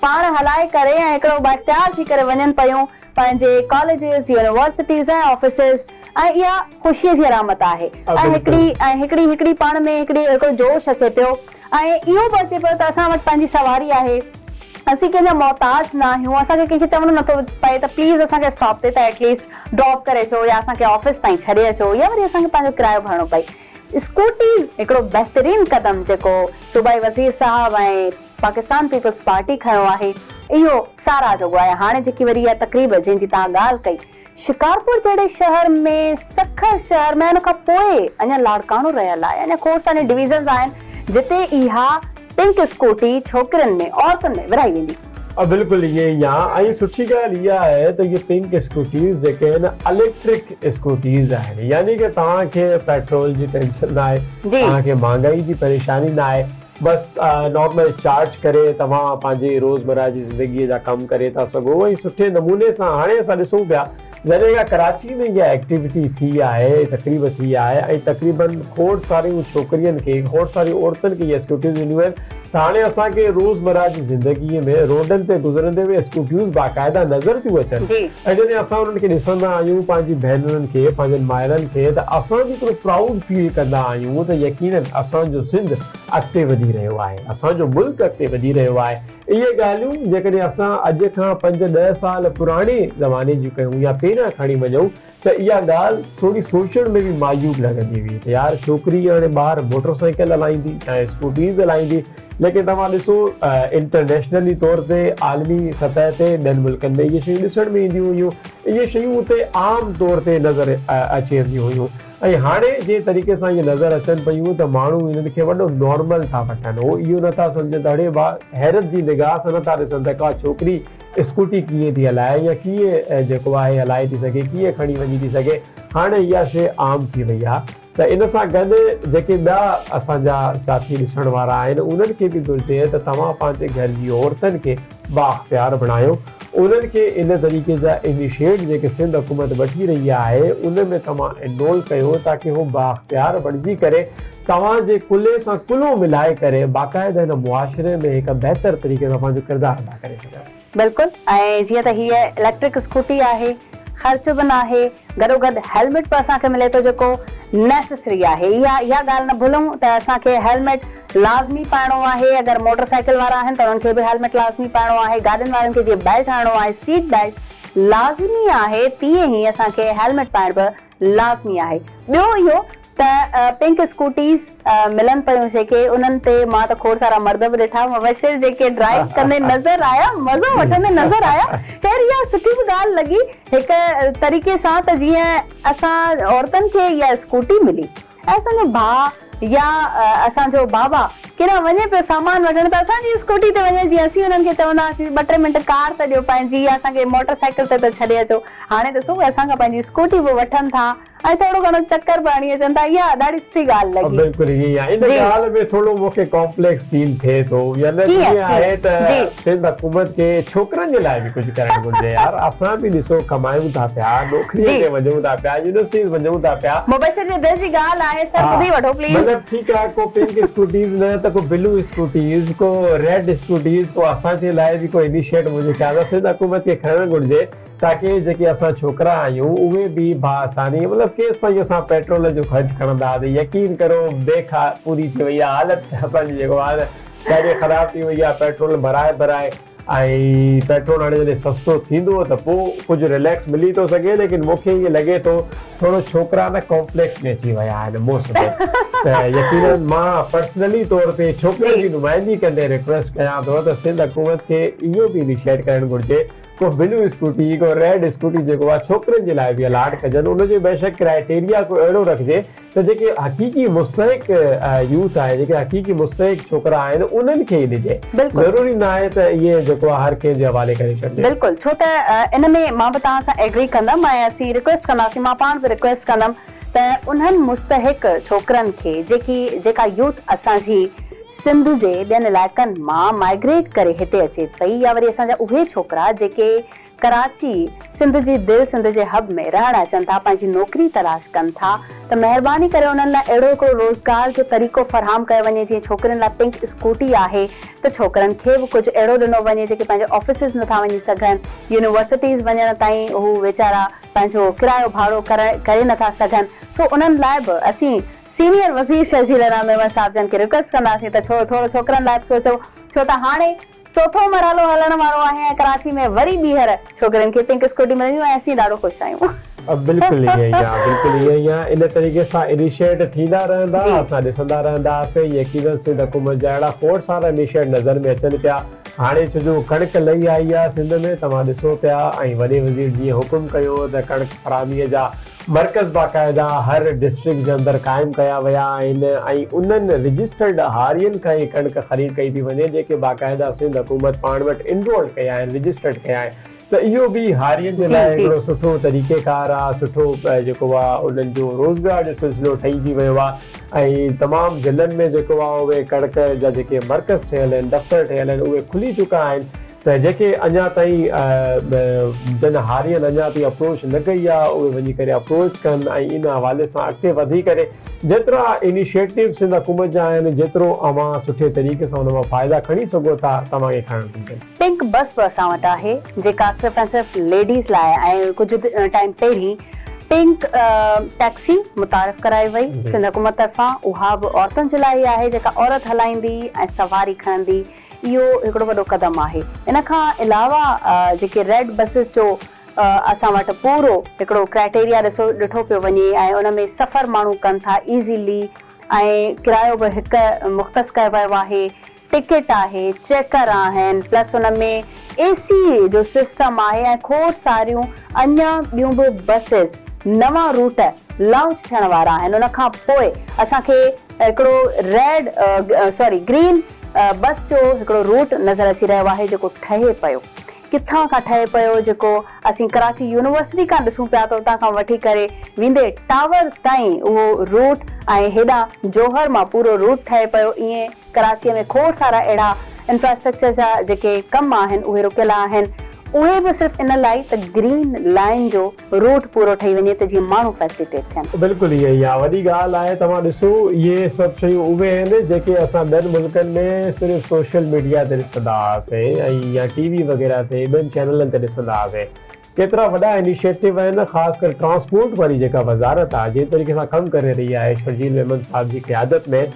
پاڻ هلائي ڪري ۽ هڪڙو بااختيار ٿي ڪري وڃن پيون پنهنجي ڪاليجز، يونيورسٽيز ۽ آفيسز ۽ اها خوشيء جي علامت آهي ۽ هڪڙي ۽ هڪڙي هڪڙي پاڻ ۾ هڪڙي هڪڙو جوش اچي پيو ۽ اهو به اچي پيو ته اسان وٽ پنهنجي سواري آهي اسين ڪنهن جا محتاج نه آهيون اسان کي ڪنهن کي چوڻو نٿو پئي ته پليز اسان کي اسٽاپ تي ته ايٽ ليسٽ ڊراپ ڪري اچو يا اسان کي آفيس تائين ڇڏي اچو يا وري اسان کي پنهنجو ڪرايو ڀرڻو پئي اسڪوٽيز هڪڙو بهترين قدم جيڪو صوبائي وزير صاحب ۽ پاڪستان پيپلز پارٽي کنيو آهي اهو ساراهه جوڳو آهي هاڻي جيڪي وري اها تقريب جنهن جي توهان ڳالهه ڪئي شڪارپور جهڙي شهر ۾ سکر شهر ۾ ان کان پوء اڃا لاڙڪاڻو رهيل آهي اڃا کوڙ ساريون ڊويزنز آهن جتي اها پنڪ اسڪوٽي ڇوڪرين ۾ عورتن ۾ ورهائي ويندي. بلڪل ائين ئي آ ۽ سٺي ڳالهه اها آهي ته اهي پنڪ اسڪوٽيز جيڪي آهن اليڪٽرڪ اسڪوٽيز آهن يعني ڪه توهان کي پيٽرول جي ٽينشن ناهي توهان کي مهانگائي جي پريشاني ناهي بس نارمل چارج ڪري توهان پنهنجي روزمره جي زندگي جا ڪم ڪري ٿا سگهو ۽ سٺي نموني سان هاڻي اسان ڏسون پيا جڏهن کان ڪراچي ۾ اها ايڪٽيوٽي ٿي آهي تقريب ٿي آهي ۽ تقريبن کوڙ ساريون ڇوڪرين کي کوڙ ساريون عورتن کي اهي اسڪوٽيون ڏنيون آهن ته هاڻي اسان کي روزمره جي زندگي ۾ روڊن تي گذرندي اهي اسڪوٽيون باقاعده نظر ٿيون اچن ۽ جڏهن اسان انهن کي ڏسندا آهيون پنهنجي ڀينرن کي پنهنجن مائرن کي ته اسان به هڪڙو پرائوڊ فيل ڪندا آهيون ته يقينن اسان جو سنڌ اڳتي وڌي رهيو آهي اسان جو ملڪ اڳتي وڌي رهيو آهي اهي ڳالهيون جيڪڏهن اسان اڄ کان پنج ڏهه سال پراڻي زماني جون ڪيون يا پهريان کڻي وڃون ته اها ڳالهه ٿوري سوچڻ ۾ به معيوب لڳندي هئي ته يار ڇوڪري هاڻي ٻاهر موٽر سائيڪل هلائيندي يا اسڪوٽيز هلائيندي ليڪن توهان ڏسو انٽرنيشنلي طور تي عالمي سطح تي ٻين ملڪن ۾ اهي شيون ڏسڻ ۾ اينديون هيون اهي شيون اتي عام طور تي نظر اچي وينديون هيون ۽ هاڻي جنهن طريقي سان اهي نظر اچن پيون ته ماڻهو انهن کي وڏو نارمل ٿا وٺن هو اهو نٿا سمجهن ته اڙي واهه حيرت جي نگاهه سان نٿا ڏسن ته ڪا ڇوڪري اسڪوٽي ڪيئن ٿي هلائي يا ڪيئن جيڪو آهي هلائي ٿي سگهي ڪيئن کڻي وڃي ٿي سگهي هاڻي اها شيء عام ٿي وئي آهي ته ان سان گڏ جيڪي ٻيا اسان جا ساٿي ڏسڻ وارا آهن انهن کي به گهرجي ته توهان پنهنجي گهر جي عورتن کي بااختيار بڻايو انهن کي ان طريقي جا انيشيٽ جيڪي سنڌ حڪومت وٺي رهي آهي ان ۾ توهان انرول ڪيو تاڪه هو بااختيار بڻجي ڪري توهان جي ڪلهي سان ڪلهو ملائي ڪري باقاعده هن معاشري ۾ هڪ بهتر طريقي سان پنهنجو ڪردار ادا ڪري سگهن. بلڪل ۽ جيئن ته هيء اليڪٽرڪ اسڪوٽي آهي خرچ به ناهي گڏوگڏ هيلمٽ به اسان کي ملي ٿو جيڪو نيسيسري آهي اها اها ڳالهه نه ڀلون ته اسان کي هيلمٽ لازمي پائڻو آهي اگر موٽر سائيڪل وارا آهن ته انهن کي به هيلمٽ لازمي پائڻو آهي گاڏين وارن کي جيئن بيلٽ هڻڻو آهي سيٽ بيلٽ لازمي آهي تيئن ئي اسان کي هيلمٽ پائڻ به لازمي آهي. ٻيو اهو ته پنڪ اسڪوٽيز ملن پيون جيڪي انهن تي مان ته کوڙ سارا مرد به ڏٺا مبشر جيڪي ڊرائيو ڪندي نظر آيا مزو وٺندي نظر آيا خير اها سٺي به ڳالهه لڳي هڪ طريقي سان ته جيئن اسان عورتن کي اها اسڪوٽي ملي ۽ اسان جو ڀاء يا اسان جو بابا ڪيڏانهن وڃي پيو سامان وٺڻ ته اسان جي اسڪوٽي تي وڃي جيئن اسين انهن کي چوندا هئاسين ٻه ٽي منٽ ڪار ته ڏيو پنهنجي يا اسان کي موٽر سائيڪل تي ته ڇڏي اچو هاڻي ڏسو اهي اسان کان پنهنجي اسڪوٽي به وٺن ٿا ۽ ٿورو گهڻو چڪر به هڻي اچن ٿا اها ڏاڍي سٺي ڳالهه لڳي. بلڪل ائين ئي آهي ان ڳالهه ۾ ٿورو مون کي ڪامپليڪس فيل ٿئي ٿو يعني ڪيئن ائين آهي ته جي. سنڌ حڪومت کي ڇوڪرن جي لاء به ڪجهه ڪرڻ گهرجي يار اسان به ڏسو ڪمايون ٿا پيا نوڪري جي. تي وڃون ٿا پيا يونيورسٽيز وڃون ٿا پيا مبشر جي دل جي ڳالهه آهي سر ها ٻڌي وٺو پليز. مطلب ٺيڪ آهي ڪو پنڪ اسڪوٽيز نه ته ڪو بلو اسڪوٽيز ڪو ريڊ اسڪوٽيز ڪو اسان جي لاء به ڪو انيشيٽ منهنجي خيال سان سنڌ حڪومت کي کڻڻ گهرجي تاڪه جيڪي اسان ڇوڪرا آهيون اهي به باآساني مطلب ڪيستائين اسان پيٽرول جو خرچ کڻنداسين يقين ڪرو بيک پوري ٿي وئي آهي حالت اسان جي جيڪو آهي نه ڏاڍي خراب ٿي وئي آهي پيٽرول ڀرائي ڀرائي ۽ پيٽرول هاڻي جڏهن سستو ٿيندو ته پوء ڪجهه رليڪس ملي ٿو سگهي ليڪن مون کي ائين لڳي ٿو ٿورو ڇوڪرا نه ڪامپليڪس ۾ اچي ويا آهن مون سميت ته يقينن مان پرسنلي طور تي ڇوڪرن جي نمائندگي ڪندي ريڪويسٽ ڪيان ٿو ته سنڌ حڪومت کي اهو به انيشيٽ ڪرڻ گهرجي ڪو بلو اسڪوٽي ڪو ريڊ اسڪوٽي جيڪو آهي ڇوڪرين جي لاء به الاٽ ڪجن ان جو بيشڪ ڪرائيٽيريا ڪو اهڙو رکجي ته جيڪي حقيقي مستحق يوٿ آهي جيڪي حقيقي مستحق ڇوڪرا آهن انهن کي ئي ڏجي ضروري نه آهي ته اهي جيڪو آهي هر ڪنهن جي حوالي ڪري ڇڏجي. بلڪل ڇو ته ان ۾ مان به توهان سان ايگري ڪندم ۽ اسين ريڪويسٽ ڪنداسين مان پاڻ به ريڪويسٽ ڪندم ته انهن مستحق ڇوڪرن کي جيڪي جيڪا يوٿ اسان جي سنڌ جي ٻين علائقن مان مائگريٽ ڪري هتي اچي پئي يا وري اسان جا اهي ڇوڪرا جيڪي ڪراچي سنڌ جي دل سنڌ جي حب ۾ رهڻ اچن ٿا پنهنجي نوڪري تلاش ڪن ٿا ته مهرباني ڪري انهن لاء اهڙو هڪڙو روزگار جو طريقو فراهم ڪيو وڃي جيئن ڇوڪرين لاء پنڪ اسڪوٽي آهي ته ڇوڪرن کي به ڪجهه اهڙو ڏنو وڃي جيڪي پنهنجي آفيسز نٿا وڃي سگهن يونيورسٽيز وڃڻ تائين هو ويچارا پنهنجو ڪرايو ڀاڙو ڪري نٿا سگهن سو انهن لاء به اسين سينيئر وزير شرجيل انعام ميمڻ صاحب جن کي رڪويسٽ ڪنداسين ته ڇو ٿورو ڇوڪرن لاء به سوچو ڇو ته هاڻي چوٿون مرحلو هلڻ وارو آهي ۽ ڪراچي ۾ وري ٻيهر ڇوڪرين کي پنڪ اسڪوٽي ملنديون ۽ اسين ڏاڍو خوش آهيون. بلڪل ائين ئي آ بلڪل ائين ئي آ ان طريقي سان انيشيٽ ٿيندا رهندا اسان ڏسندا رهنداسين يقينن سنڌ حڪومت جا اهڙا کوڙ سارا انيشيٽ نظر ۾ اچن پيا هاڻي ڇو جو ڪڻڪ لهي آئي آ سنڌ ۾ توهان ڏسو پيا ۽ وڏي وزير جيئن حڪم ڪيو ته ڪڻڪ فراهمي جا مرڪز باقاعده هر ڊسٽرڪٽ جي اندر قائم ڪيا ويا آهن ۽ انهن رجسٽرڊ هارين کان ئي ڪڻڪ خريد ڪئي پئي وڃي جيڪي باقاعده سنڌ حڪومت پاڻ وٽ انرولڊ ڪيا آهن رجسٽرڊ ڪيا آهن ته اهو به هارين جي لاء هڪڙو سٺو طريقيڪار آهي سٺو جيڪو آهي انهن جو روزگار جو سلسلو ٺهي ويو آهي ۽ تمام ضلعن ۾ جيڪو آهي اهي ڪڻڪ جا جيڪي مرڪز ٺهيل آهن دفتر ٺهيل آهن اهي کلي چڪا آهن ته جيڪي اڃا تائين جن هارين اڃا تائين اپروچ نه ڪئي آهي اهي وڃي ڪري اپروچ ڪن ۽ ان حوالي سان اڳتي وڌي ڪري جيترا انيشيٽو سنڌ حڪومت جا آهن جيترو اوهان سٺي طريقي سان ان مان فائدا کڻي سگهو ٿا توهان کي کڻڻ گهرجن. پنڪ بس به اسان وٽ آهي جيڪا صرف ۽ صرف ليڊيز لاء آهي ۽ ڪجهه ٽائيم پهرين پنڪ ٽيڪسي متعارف ڪرائي وئي سنڌ حڪومت طرفان اها به عورتن جي لاء ئي آهي جيڪا عورت هلائيندي ۽ سواري کڻندي اهو هڪڙو وڏو قدم آهي. ان کان علاوه جيڪي ريڊ بسز جو اسان وٽ پورو هڪڙو ڪرائيٽيريا ڏسو ڏٺو پيو وڃي ۽ ان ۾ سفر ماڻهو ڪن ٿا ايزيلي ۽ ڪرايو به هڪ مختص ڪيو ويو آهي ٽڪيٽ آهي چيڪر آهن پلس ان ۾ اي سي جو سسٽم آهي ۽ کوڙ ساريون اڃا ٻيون به بسز نوان روٽ لانچ ٿيڻ وارا آهن ان کان پوء اسان کي هڪڙو ريڊ سوري گرين بس جو هڪڙو روٽ نظر اچي رهيو آهي جيڪو ٺهي پيو ڪٿان کان ٺهي پيو جيڪو اسين ڪراچي يونيورسٽي کان ڏسون پيا ته اتان کان وٺي ڪري ويندي ٽاور تائين اهو روٽ ۽ هيڏانهن جوهر مان پورو روٽ ٺهي پيو ائين ڪراچيء ۾ کوڙ سارا اهڙا انفراسٽرڪچر جا جيڪي ڪم آهن اهي رڪيل آهن اهي به صرف ان لاء ته گرين لائين جو روٽ پورو ٺهي وڃي ته جيئن ماڻهو فيسليٽيٽ ٿين. بلڪل ائين ئي آ وڏي ڳالهه آهي توهان ڏسو اهي سڀ شيون اهي آهن جيڪي اسان ٻين ملڪن ۾ صرف سوشل ميڊيا تي ڏسندا هئاسين ۽ يا ٽي وي وغيره تي ٻين چينلن تي ڏسندا هئاسين ڪيترا وڏا انيشيٽو آهن خاص ڪري ٽرانسپورٽ واري جيڪا وزارت آ جنهن طريقي سان ڪم ڪري رهي آهي شرجيل ميمڻ صاحب جي قيادت ۾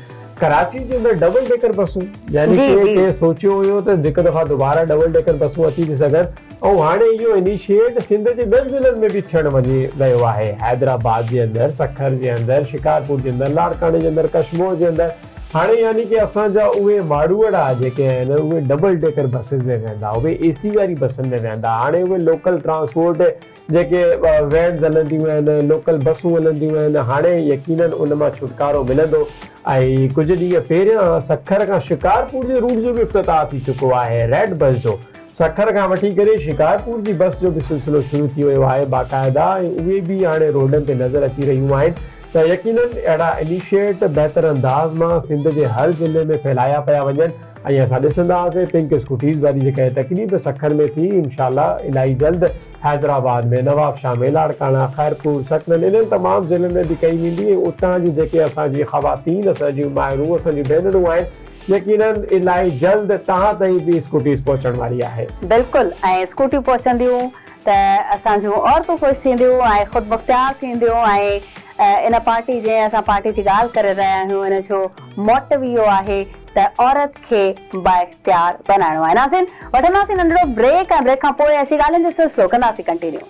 ڪراچي جي اندر ڊبل ڊيڪر بسون يعني ڪي ڪنهن سوچيو هيو ته هڪ دفعا دوباره ڊبل ڊيڪر بسون اچي ٿي سگهن ۽ هاڻي اهو انيشيٽ سنڌ جي ٻين ضلعن ۾ به ٿيڻ وڃي رهيو آهي. حيدرآباد جي اندر، سکر جي اندر، شڪارپور جي اندر، لاڙڪاڻي جي اندر، ڪشمور جي اندر هاڻي يعني ڪي اسان جا اهي ماڙوئڙا جيڪي آهن اهي ڊبل ڊيڪر بسز ۾ ويهندا، اهي اي سي واري بسن ۾ ويهندا، هاڻي اهي لوڪل ٽرانسپورٽ جيڪي وينز هلنديون آهن، لوڪل بسون هلنديون آهن، هاڻي يقينن ان مان ڇوٽڪارو ملندو ۽ ڪجهه ڏينهن پهريان سکر کان شڪارپور جي روٽ جو به افتتاح ٿي چڪو آهي ريڊ بس جو. سکر کان وٺي ڪري شڪارپور جي بس جو به سلسلو شروع ٿي ويو آهي باقاعده ۽ اهي به هاڻي روڊن تي نظر اچي رهيون آهن ته يقينن اهڙا انيشيٽ بهتر انداز مان سنڌ جي هر ضلعي ۾ ڦهلايا پيا وڃن ۽ اسان ڏسندا هئاسين پنڪ اسڪوٽيز واري جيڪا هي تقريب سکر ۾ ٿي انشاء الله الائي جلد حيدرآباد ۾ نوابشاهه ۾ لاڙڪاڻا خيرپور سڪرنڊ انهن تمام ضلعن ۾ به ڪئي ويندي ۽ اتان جون جيڪي اسان جي خواتين اسان جون مائرون اسان جون ڀينرون آهن يقينن الائي جلد توهان تائين به اسڪوٽيز پهچڻ واري آهي. بلڪل ۽ اسڪوٽيون پهچنديون ته اسان جون عورتون خوش ٿينديون ۽ خودمختيار ٿينديون ۽ ان پارٽي جنهن اسان پارٽي جي ڳالهه ڪري رهيا آهيون ان جو موٽو اهو آهي ته عورت کي بااختيار بنائڻو آهي. ناظرين وٺنداسين ننڍڙو بريڪ ۽ بريڪ کان پوء اچي ڳالهين جو سلسلو ڪنداسين ڪنٽينيو.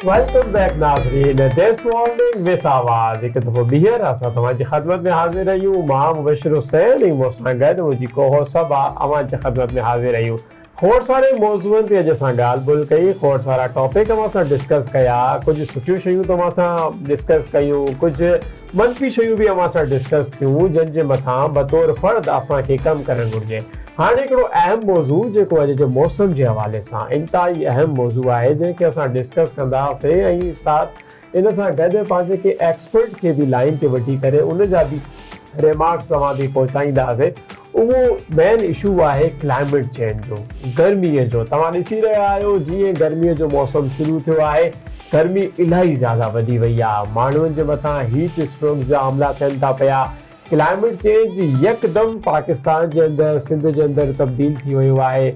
Welcome back ناظرين this morning with آواز هڪ دفعو ٻيهر اسان توهان جي خدمت ۾ حاضر آهيون مان مبشر حسين ۽ مون سان گڏ منهنجي ڪو هوسٽ صبا اوهان جي خدمت ۾ حاضر آهيون کوڙ ساري موضوعن تي اڄ اسان ڳالهه ٻولهه ڪئي، کوڙ سارا ٽاپڪ اوهان سان ڊسڪس ڪيا، ڪجهه سٺيون شيون توهان سان ڊسڪس ڪيون، ڪجهه منفي شيون به اوهان سان ڊسڪس ٿيون جن جي مٿان بطور فرد اسان کي ڪم ڪرڻ گهرجي. هاڻي هڪڙو اهم موضوع جيڪو اڄ جي موسم جي حوالي سان انتهائي اهم موضوع آهي جنهن کي اسان ڊسڪس ڪنداسين ۽ ساٿ ان سان گڏ پنهنجي ڪنهن ايڪسپرٽ کي به لائين تي وٺي ڪري ان جا به ريمارڪس توهان تائين پهچائينداسين اهو مين اشو آهي ڪلائميٽ چينج جو گرمي جو توهان ڏسي رهيا آهيو جيئن گرمي جو موسم شروع ٿيو آهي گرمي الاهي زياده وڌي وئي آهي ماڻهن جي مٿان هيٽ اسٽروڪس جا حملا ٿين ٿا پيا ڪلائميٽ چينج يڪدم پاڪستان جي اندر سنڌ جي اندر تبديل ٿي ويو آهي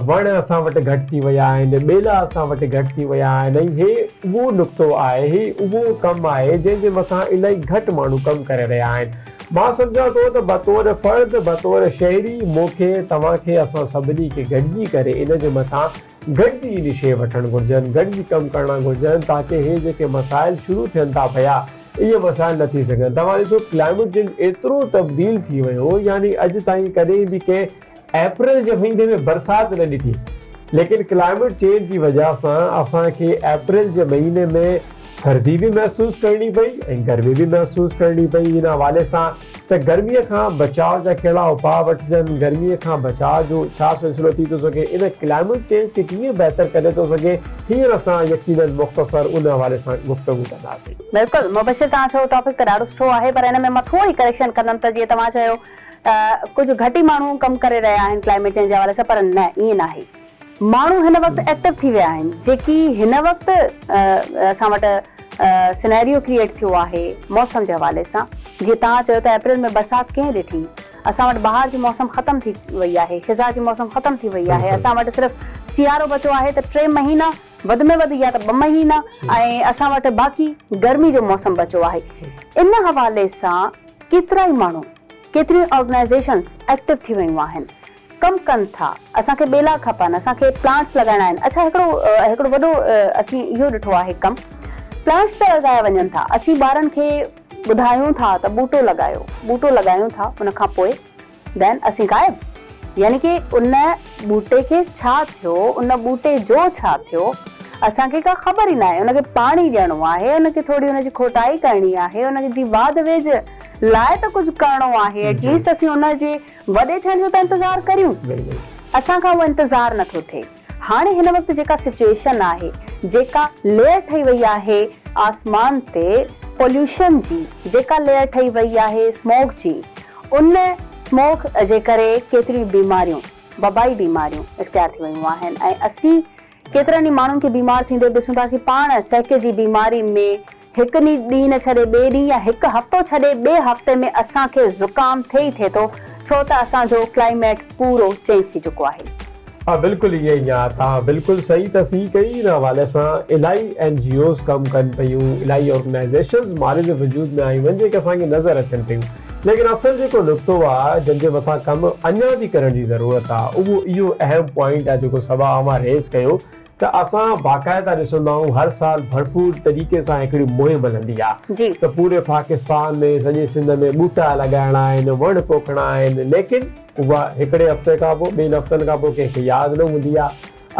وڻ اسان وٽ گهٽ ٿي ويا آهن ٻيلا اسان وٽ گهٽ ٿي ويا آهن ۽ هي اهو نقطو آهي هي اهو ڪم آهي جنهن جي مٿان الاهي گهٽ ماڻهو ڪم ڪري رهيا آهن مان سمجهان ٿو ته بطور فرد بطور شهري مون کي توهان کي اسان سڀني کي گڏجي ڪري ان جي مٿان گڏجي انيشيو وٺڻ گهرجن، گڏجي ڪم ڪرڻا گهرجن تاڪه هي جيڪي مسائل شروع ٿين ٿا پيا اهي مسائل نه ٿي سگهن. توهان ڏسو ڪلائميٽ چينج ايترو تبديل ٿي ويو يعني اڄ تائين ڪڏهن به ڪنهن اپريل جي مهيني ۾ برسات نه ڏٺي ليڪن ڪلائميٽ چينج جي وجه سان اسان کي اپريل جي مهيني ۾ سردي به محسوس ڪرڻي پئي ۽ گرمي به محسوس ڪرڻي پئي ان حوالي سان ته گرمي کان بچاء جا ڪهڙا اپاء وٺجن، گرمي کان بچاء جو ڇا سلسلو ٿي ٿو سگهي، ان ڪلائميٽ چينج کي ڪيئن بهتر ڪري ٿو سگهي، هينئر اسان يقينن مختصر ان حوالي سان گفتگو ڪنداسين. بلڪل مبشر توهان جو ٽاپڪ ته ڏاڍو سٺو آهي پر ان ۾ مان ٿوري ڪريڪشن ڪندم ته جيئن توهان چيو ته ڪجهه گهٽ ئي ماڻهو ڪم ڪري رهيا آهن ڪلائميٽ چينج جي حوالي سان پر نه ائين ناهي ماڻهو هن وقت ايڪٽو ٿي ويا آهن جيڪي هن وقت اسان وٽ سنيريو ڪريئيٽ ٿيو آهي موسم جي حوالي سان جيئن توهان چيو ته اپريل ۾ برسات ڪنهن ڏٺي اسان وٽ بهار جي موسم ختم ٿي وئي آهي خزان جي موسم ختم ٿي وئي آهي اسان وٽ صرف سيارو بچو آهي ته ٽي مهينا وڌ ۾ وڌ يا ته ٻه مهينا ۽ اسان وٽ باقي گرمي جو موسم بچو آهي ان حوالي سان ڪيترائي ماڻهو ڪيتريون آرگنائيزيشنز ايڪٽو ٿي ويون آهن ڪم ڪن ٿا اسان کي ٻيلا کپن اسان کي پلانٽس لڳائڻا آهن اڇا هڪڙو هڪڙو وڏو اسين اهو ڏٺو آهي ڪم پلانٽس ته لڳايا وڃن ٿا اسين ٻارن کي ٻڌايون ٿا ته ٻوٽو لڳايو ٻوٽو لڳايون ٿا ان کان پوء دين اسين غائب يعني ڪي ان ٻوٽي کي ڇا ٿيو ان ٻوٽي جو ڇا ٿيو اسان کي ڪا خبر ئي ناهي ان کي پاڻي ڏيڻو آهي ان کي ٿوري ان جي کوٽائي ڪرڻي آهي ان جي واڌ ويجهه لاء ته ڪجهه ڪرڻو آهي ايٽ ليسٽ اسين ان جي وڏي ٿيڻ جو ته انتظار ڪريون. اسان کان اهو انتظار نه ٿو ٿئي. هاڻي هن وقت جيڪا سچوئيشن آهي، جيڪا ليئر ٺهي وئي آهي آسمان تي پوليوشن جي، جيڪا ليئر ٺهي وئي آهي سموگ جي، ان سموگ جي ڪري ڪيتريون بيماريون، وبائي بيماريون اختيار ٿي ويون آهن ۽ اسين ڪيترن ئي ماڻهن کي بيمار ٿيندي به ڏسون ٿا. اسين پاڻ سهڪي جي بيماري ۾ هڪ ڏينهن نه ڇڏي ٻئي ڏينهن يا هڪ هفتو ڇڏي ٻئي هفتي ۾ اسان کي زڪام ٿئي ئي ٿئي ٿو ڇو ته اسان جو ڪلائميٽ پورو چينج ٿي چڪو آهي. ها بلڪل ائين ئي آ توهان بلڪل صحيح تصحيح ڪئي ان حوالي سان الاهي اين جي اوز ڪم ڪن پيون الاهي آرگنائيزيشنز معرض وجود ۾ آيون آهن جيڪي اسان کي نظر اچن پيون ليڪن اصل جيڪو نقطو آ جنهن جي مٿان ڪم اڃا به ڪرڻ جي ضرورت آ اهو اهو اهم پوائنٽ آ جيڪو صبا اوهان ريز ڪيو ته اسان باقاعده ڏسندا آهيون هر سال ڀرپور طريقي سان هڪڙي مهم هلندي آ ته پوري پاڪستان ۾ سڄي سنڌ ۾ ٻوٽا لڳائڻا آهن وڻ پوکڻا آهن ليڪن اها هڪڙي هفتي کان پوء ٻن هفتن کان پوء ڪنهن کي ياد نه هوندي آ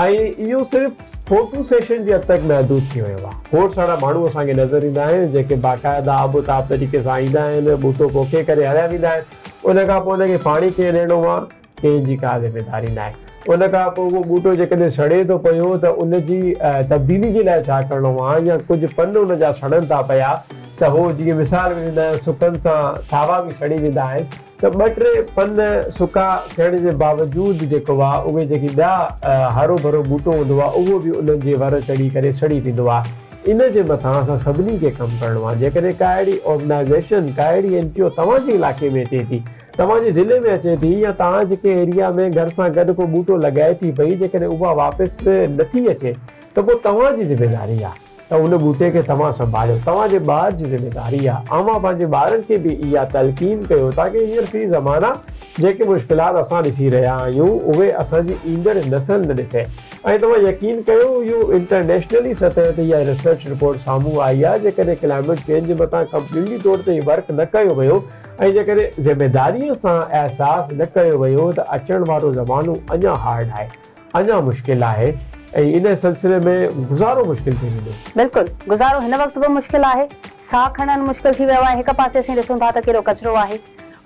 ۽ اهو صرف فوٽو سيشن جي حد تڪ محدود ٿي ويو آهي. کوڙ سارا ماڻهو اسان کي نظر ايندا آهن جيڪي باقاعده آب و تاب طريقي سان ايندا آهن، ٻوٽو پوکي ڪري هليا ويندا آهن، ان کان پوء ان کي پاڻي ڪنهن ڏيڻو آهي، ڪنهن جي ڪا ذميداري ناهي. ان کان پوء اهو ٻوٽو جيڪڏهن سڙي ٿو پيو ته ان جي تبديلي جي لاء ڇا ڪرڻو آهي يا ڪجهه پن ان جا سڙن ٿا پيا ته هو جيئن مثال ۾ ڏيندا آهن سڪن سان ساوا به سڙي ويندا آهن ته ٻه ٽي پن سڪا ٿيڻ جي باوجود جيڪو آ اهي جيڪي ٻيا هرو ڀرو ٻوٽو هوندو آ اهو به انهن جي ور چڙهي ڪري سڙي ويندو آ. ان جي مٿان اسان سڀني کي ڪم ڪرڻو آ. جيڪڏهن ڪا اهڙي آرگنائيزيشن ڪا اهڙي اين جي او توهان جي علائقي ۾ اچي ٿي، توهان جي ضلعي ۾ اچي ٿي يا توهان جي ڪنهن ايريا ۾ گهر سان گڏ ڪو ٻوٽو لڳائي ٿي پئي جيڪڏهن اها واپس نٿي اچي ته پوء توهان جي ذميواري آ. ته ان ٻوٽي کي توهان سنڀاليو، توهان جي ٻار جي ذميداري آهي، اوهان پنهنجي ٻارن کي به اها تلقين ڪيو تاڪه هينئر في زمانه جيڪي مشڪلات اسان ڏسي رهيا آهيون اهي اسان جي ايندڙ نسل نه ڏسي ۽ توهان يقين ڪيو اهو انٽرنيشنلي سطح تي اها ريسرچ رپورٽ سامهون آئي آهي جيڪڏهن ڪلائميٽ چينج جي مٿان ڪمپليٽلي طور تي ورڪ نه ڪيو ويو ۽ جيڪڏهن ذميداري سان احساس نه ڪيو ويو ته اچڻ وارو زمانو اڃا هارڊ آهي. اڃا مشڪل آهي ۽ ان سلسلي ۾ گذارو مشڪل ٿي ويندو. بلڪل، گذارو هن وقت به مشڪل آهي، ساهه کڻڻ مشڪل ٿي ويو آهي، هڪ پاسي اسين ڏسون ٿا ته ڪيڏو ڪچرو آهي،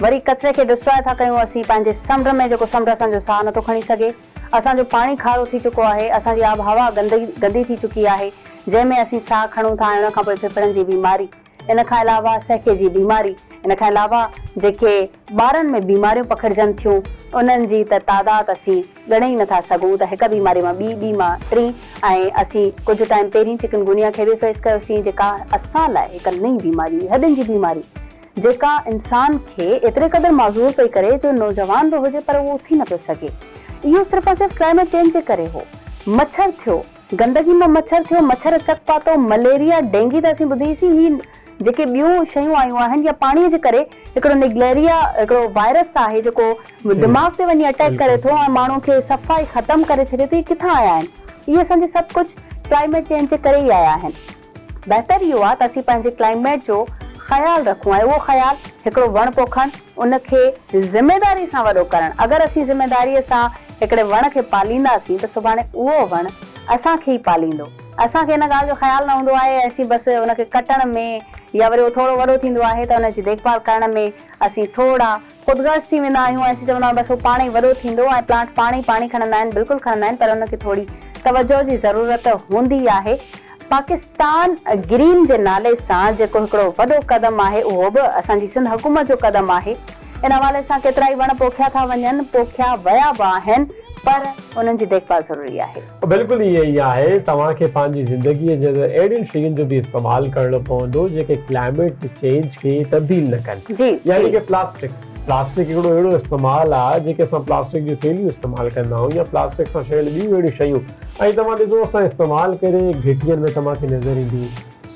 وري ڪچري کي ڊسٽراء ٿا ڪيون اسين پنهنجي سمنڊ ۾ جيڪو سمنڊ اسان جو ساهه نٿو کڻي سگهي، اسان جو پاڻي کارو ٿي چڪو آهي، اسان جي آبهوا گندي گندي ٿي چڪي آهي، جنهن ۾ اسين ساهه کڻون ٿا ۽ ان کان پوء ڦڦڙن جي بيماري، ان کان علاوه سهڪي جي بيماري، ان کان علاوه جيڪي ٻارن ۾ بيماريون پکڙجن ٿيون انهن جي ته تعداد اسين ڳڻي ئي نٿا سگهون ته هڪ بيماري مان ٻي، ٻي مان ٽين ۽ اسين ڪجهه ٽائيم پهرين چڪن گونيا کي به فيس ڪيوسين جيڪا اسان لاء هڪ نئين بيماري هئي هڏين جي بيماري جيڪا انسان کي ايتري قدر معذور پئي ڪري جو نوجوان به هجي پر اهو اٿي نه پيو سگهي اهو صرف ۽ صرف ڪلائميٽ چينج جي ڪري هو مڇر ٿيو گندگي مان مڇر ٿيو، مڇر چڪ پاتو، مليريا، ڊينگي ته اسين ٻڌي ئي سين، هي جيڪي ٻيون شيون آيون آهن يا پاڻي جي ڪري هڪڙو نگليريا هڪڙو وائرس آهي جيڪو دماغ تي وڃي اٽيڪ ڪري ٿو ۽ ماڻهو کي صفا ئي ختم ڪري ڇڏي ٿو اهي ڪٿان آيا آهن؟ اهي اسان جي سڀ ڪجهه ڪلائميٽ چينج جي ڪري ئي آيا آهن. بهتر اهو آهي ته اسين پنهنجي ڪلائميٽ جو خيال رکون ۽ اهو خيال هڪڙو وڻ پوکڻ، ان کي ذميداري سان وڏو ڪرڻ، اگر اسين ذميداري سان هڪڙي وڻ کي پالينداسين ته سڀاڻي اهو وڻ اسان کي ئي پاليندو. اسان کي ان ڳالهه جو خيال نه هوندو آهي ۽ اسين بس ان کي ڪٽڻ ۾ يا وري اهو ٿورو وڏو ٿيندو آهي ته ان جي ديک ڀال ڪرڻ ۾ اسين ٿورا خود غرض ٿي ويندا آهيون ۽ اسين چوندا آهيون بس هو پاڻ ئي وڏو ٿيندو ۽ پلانٽ پاڻ ئي پاڻي کڻندا آهن، بلڪل کڻندا آهن پر ان کي ٿوري توجهه جي ضرورت هوندي آهي. پاڪستان گرين جي نالي سان جيڪو هڪڙو وڏو قدم آهي اهو به اسان جي سنڌ حڪومت جو قدم آهي ان حوالي سان ڪيترائي وڻ پوکيا ٿا وڃن پوکيا ويا به آهن پر انهن جي ديک ڀال ضروري آهي. بلڪل ائين ئي آهي توهان کي پنهنجي زندگي جي اندر اهڙين شين جو به استعمال ڪرڻو پوندو جيڪي ڪلائميٽ چينج کي تبديل نه ڪن يعني ڪي پلاسٽڪ پلاسٽڪ هڪڙو اهڙو استعمال آهي جيڪي اسان پلاسٽڪ جون ٿيلهيون استعمال ڪندا آهيون يا پلاسٽڪ سان ٺهيل ٻيون اهڙيون شيون ۽ توهان ڏسو اسان استعمال ڪري گهٽين ۾ توهان کي نظر اينديون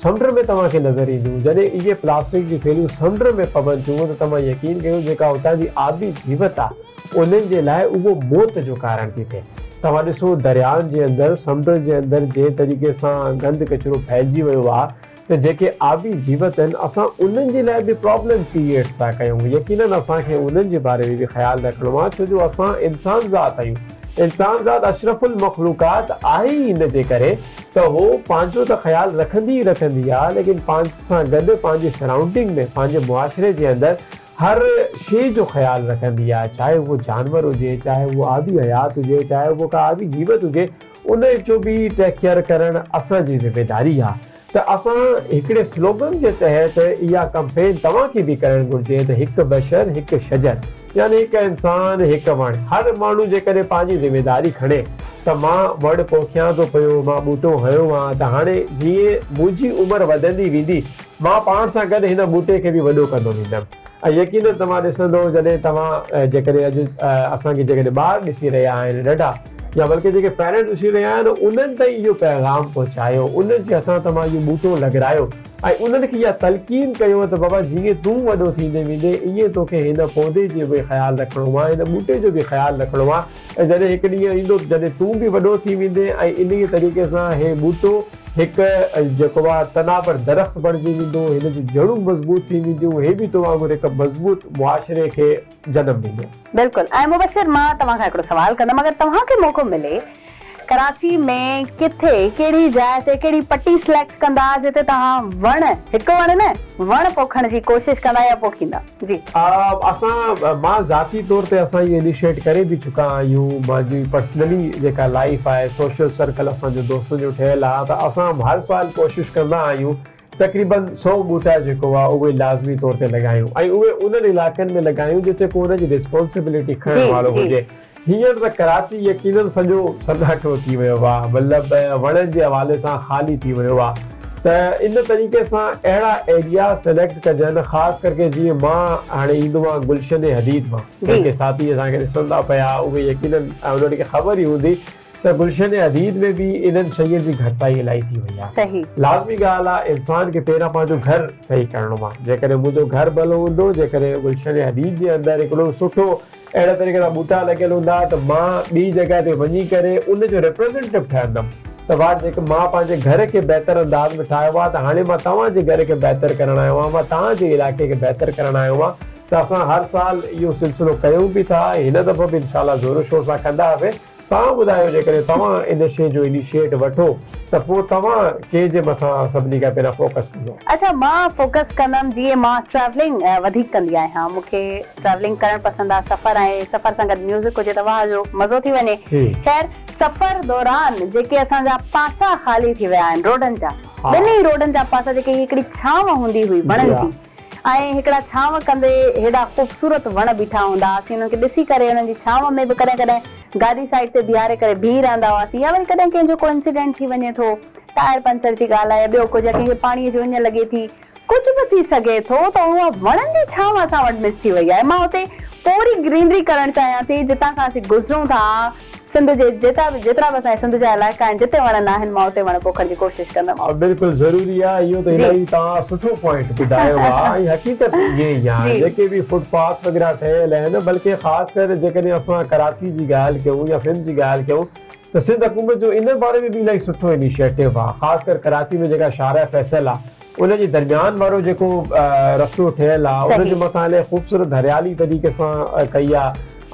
سمنڊ ۾ توهان کي نظر اينديون جڏهن اهي پلاسٽڪ جون ٿيلهيون سمنڊ ۾ پون ٿيون ته توهان يقين ڪيو جيڪا اتان جي آبي جيوت آهي انهن جي لاء اهو موت جو ڪارڻ ٿي ٿئي توهان ڏسو دريائن جي اندر سمنڊن جي اندر جنهن طريقي سان گند ڪچرو ڦهلجي ويو آهي ته جيڪي آبي جيوت آهن اسان انهن جي لاء به پرابلم ڪريئيٽ ٿا ڪيون يقينن اسان کي انهن جي باري ۾ به خيال رکڻو آهي ڇو جو اسان انسان ذات آهيون انسان ذات اشرف المخلوقات آهي ئي ان جي ڪري ته هو پنهنجو ته خيال رکندي ئي رکندي آهي ليڪن پاڻ سان گڏ پنهنجي سرائونڊنگ ۾ پنهنجي معاشري جي اندر هر شيء جو خيال رکندي آهي چاهي اهو جانور هجي چاهي اهو آبي حيات هجي چاهي اهو ڪا آبي جيوت هجي ان جو به ٽيڪ ڪيئر ڪرڻ اسان جي ذميداري آهي ته اسان هڪڙي سلوگن جي تحت اها ڪمپين توهان کي به ڪرڻ گهرجي ته هڪ بشر هڪ شجر يعني هڪ انسان هڪ وڻ هر ماڻهو جيڪڏهن پنهنجي ذميداري کڻي ته مان وڻ پوکيان ٿو پيو مان ٻوٽو هنيو آ ته هاڻي جيئن منهنجي عمر وڌندي ويندي مان پاڻ سان گڏ هن ٻوٽي کي به وڏو ڪندو ويندم ۽ يقينن توهان ڏسندو جڏهن توهان جيڪڏهن اڄ اسان کي جيڪڏهن ٻار ڏسي رهيا آهن ننڍا يا بلڪه جيڪي پيرنٽس ڏسي رهيا آهن انهن تائين اهو پيغام پهچايو انهن جي هٿان توهان اهو ٻوٽو لڳرايو ۽ انهن کي اها تلقين ڪيو ته بابا جيئن تون وڏو ٿيندين ويندين ايئن توکي هن پودي جو به خيال رکڻو آهي هن ٻوٽي جو به خيال رکڻو آهي ۽ جڏهن هڪ ڏينهن ايندو جڏهن تون به وڏو ٿي ويندين ۽ انهيء طريقي سان هي ٻوٽو هڪ جيڪو آهي تناور درخت بڻجي ويندو هن جون جڙون مضبوط ٿي وينديون هي به تو وانگر هڪ مضبوط معاشري کي جنم ڏيندو. بلڪل ۽ مبشر مان توهان کان هڪڙو سوال ڪندم اگر توهان کي موقعو ملي ڪراچي ۾ ڪٿي ڪهڙي جاء تي ڪهڙي پٽي سليڪٽ ڪندا جتي توهان وڻ هڪ وڻ نه وڻ پوکڻ جي ڪوشش ڪندا يا پوکيندا جي. اسان مان ذاتي طور تي اسان اهو انيشيٽ ڪري به چڪا آهيون منهنجي پرسنلي جيڪا لائيف آهي سوشل سرڪل اسان جو دوستن جو ٺهيل آهي ته اسان هر سال ڪوشش ڪندا آهيون تقريبن سئو ٻوٽا جيڪو آ اهي لازمي طور تي لڳايون ۽ اهي انهن علائقن ۾ لڳايون جتي ڪو ان جي ريسپانسبلٽي کڻڻ وارو هجي. هينئر ته ڪراچي يقينن سڄو سناٽو ٿي ويو آ مطلب وڻن جي حوالي سان خالي ٿي ويو آ ته ان طريقي سان اهڙا ايريا سليڪٽ ڪجن خاص ڪرڪي جيئن مان هاڻي ايندو آهيان گلشن حديد مان جيڪي ساٿي اسان کي ڏسن ٿا پيا اهي يقينن انهن کي خبر ئي هوندي. ته گلشن حديد ۾ به انهن شين جي گهٽتائي الاهي ٿي وئي آهي. صحيح. لازمي ڳالهه آهي انسان کي پهريان پنهنجو گهر صحيح ڪرڻو آهي. جيڪڏهن منهنجو گهر ڀلو هوندو، جيڪڏهن گلشن حديد جي اندر هڪڙو سٺو اهڙي طريقي سان ٻوٽا لڳل هوندا ته مان ٻي جڳهه تي وڃي ڪري ان جو ريپريزنٽيو ٺهندم ته واهه جيڪي مان پنهنجي گهر کي بهتر انداز ۾ ٺاهيو آهي ته هاڻي مان توهان جي گهر کي بهتر ڪرڻ آيو آهيان، مان توهان جي علائقي کي بهتر ڪرڻ آيو آهيان ته اسان هر سال اهو سلسلو ڪيون به ٿا ۽ هن دفعو به انشاء الله زور و شور سان ڪنداسين. توهان ٻڌايو جيڪڏهن توهان ان شيء جو انيشيٽ وٺو ته پوء توهان ڪنهن جي مٿان سڀني کان پهريان فوڪس ڪندو؟ اڇا مان فوڪس ڪندم جيئن مان ٽريولنگ وڌيڪ ڪندي آهيان مون کي ٽريولنگ ڪرڻ پسند آهي سفر ۽ سفر سان گڏ ميوزڪ هجي ته واهه جو مزو ٿي وڃي خير سفر دوران جيڪي اسان جا پاسا خالي ٿي ويا آهن روڊن جا ٻنهي روڊن جا پاسا جيڪي هڪڙي ڇانو هوندي هئي وڻن جي ۽ هڪڙا ڇانو ڪندي هيڏا خوبصورت وڻ بيٺا هوندا هئاسين انهن کي ڏسي ڪري انهن جي ڇانو ۾ به ڪڏهن ڪڏهن گاڏي سائيڊ تي بيهاري ڪري بيهي رهندا هئاسين يا وري ڪڏهن ڪنهن جو ڪو انسيڊنٽ ٿي وڃي ٿو ٽائر پنچر جي ڳالهه آهي يا ٻيو ڪجهه يا ڪنهن کي پاڻي جو اڃ لڳي ٿي ڪجهه به ٿي سگهي ٿو ته اها وڻن جي ڇانو اسان وٽ مس ٿي وئي آهي مان اتي پوري گرينري ڪرڻ چاهيان ٿي جتان کان اسين گذرون ٿا سنڌ جي جيتا به جيترا به اسان جي سنڌ جا علائقا آهن جتي وڻ ناهن مان اتي وڻ پوکڻ جي ڪوشش ڪندم. ها بلڪل ضروري آ اهو ته الاهي توهان سٺو پوائنٽ ٻڌايو آ ۽ حقيقت ائين ئي آ جيڪي به فٽ پاٿ وغيره ٺهيل آهن بلڪه خاص ڪري جيڪڏهن اسان ڪراچي جي ڳالهه ڪيون يا سنڌ جي ڳالهه ڪيون ته سنڌ حڪومت جو ان باري ۾ به الاهي سٺو انيشيٽو آ خاص ڪر ڪراچي ۾ جيڪا شارع فيصل آ ان جي درميان وارو جيڪو رستو ٺهيل آ ان جي مٿان الاهي خوبصورت هريالي طريقي سان ڪئي آ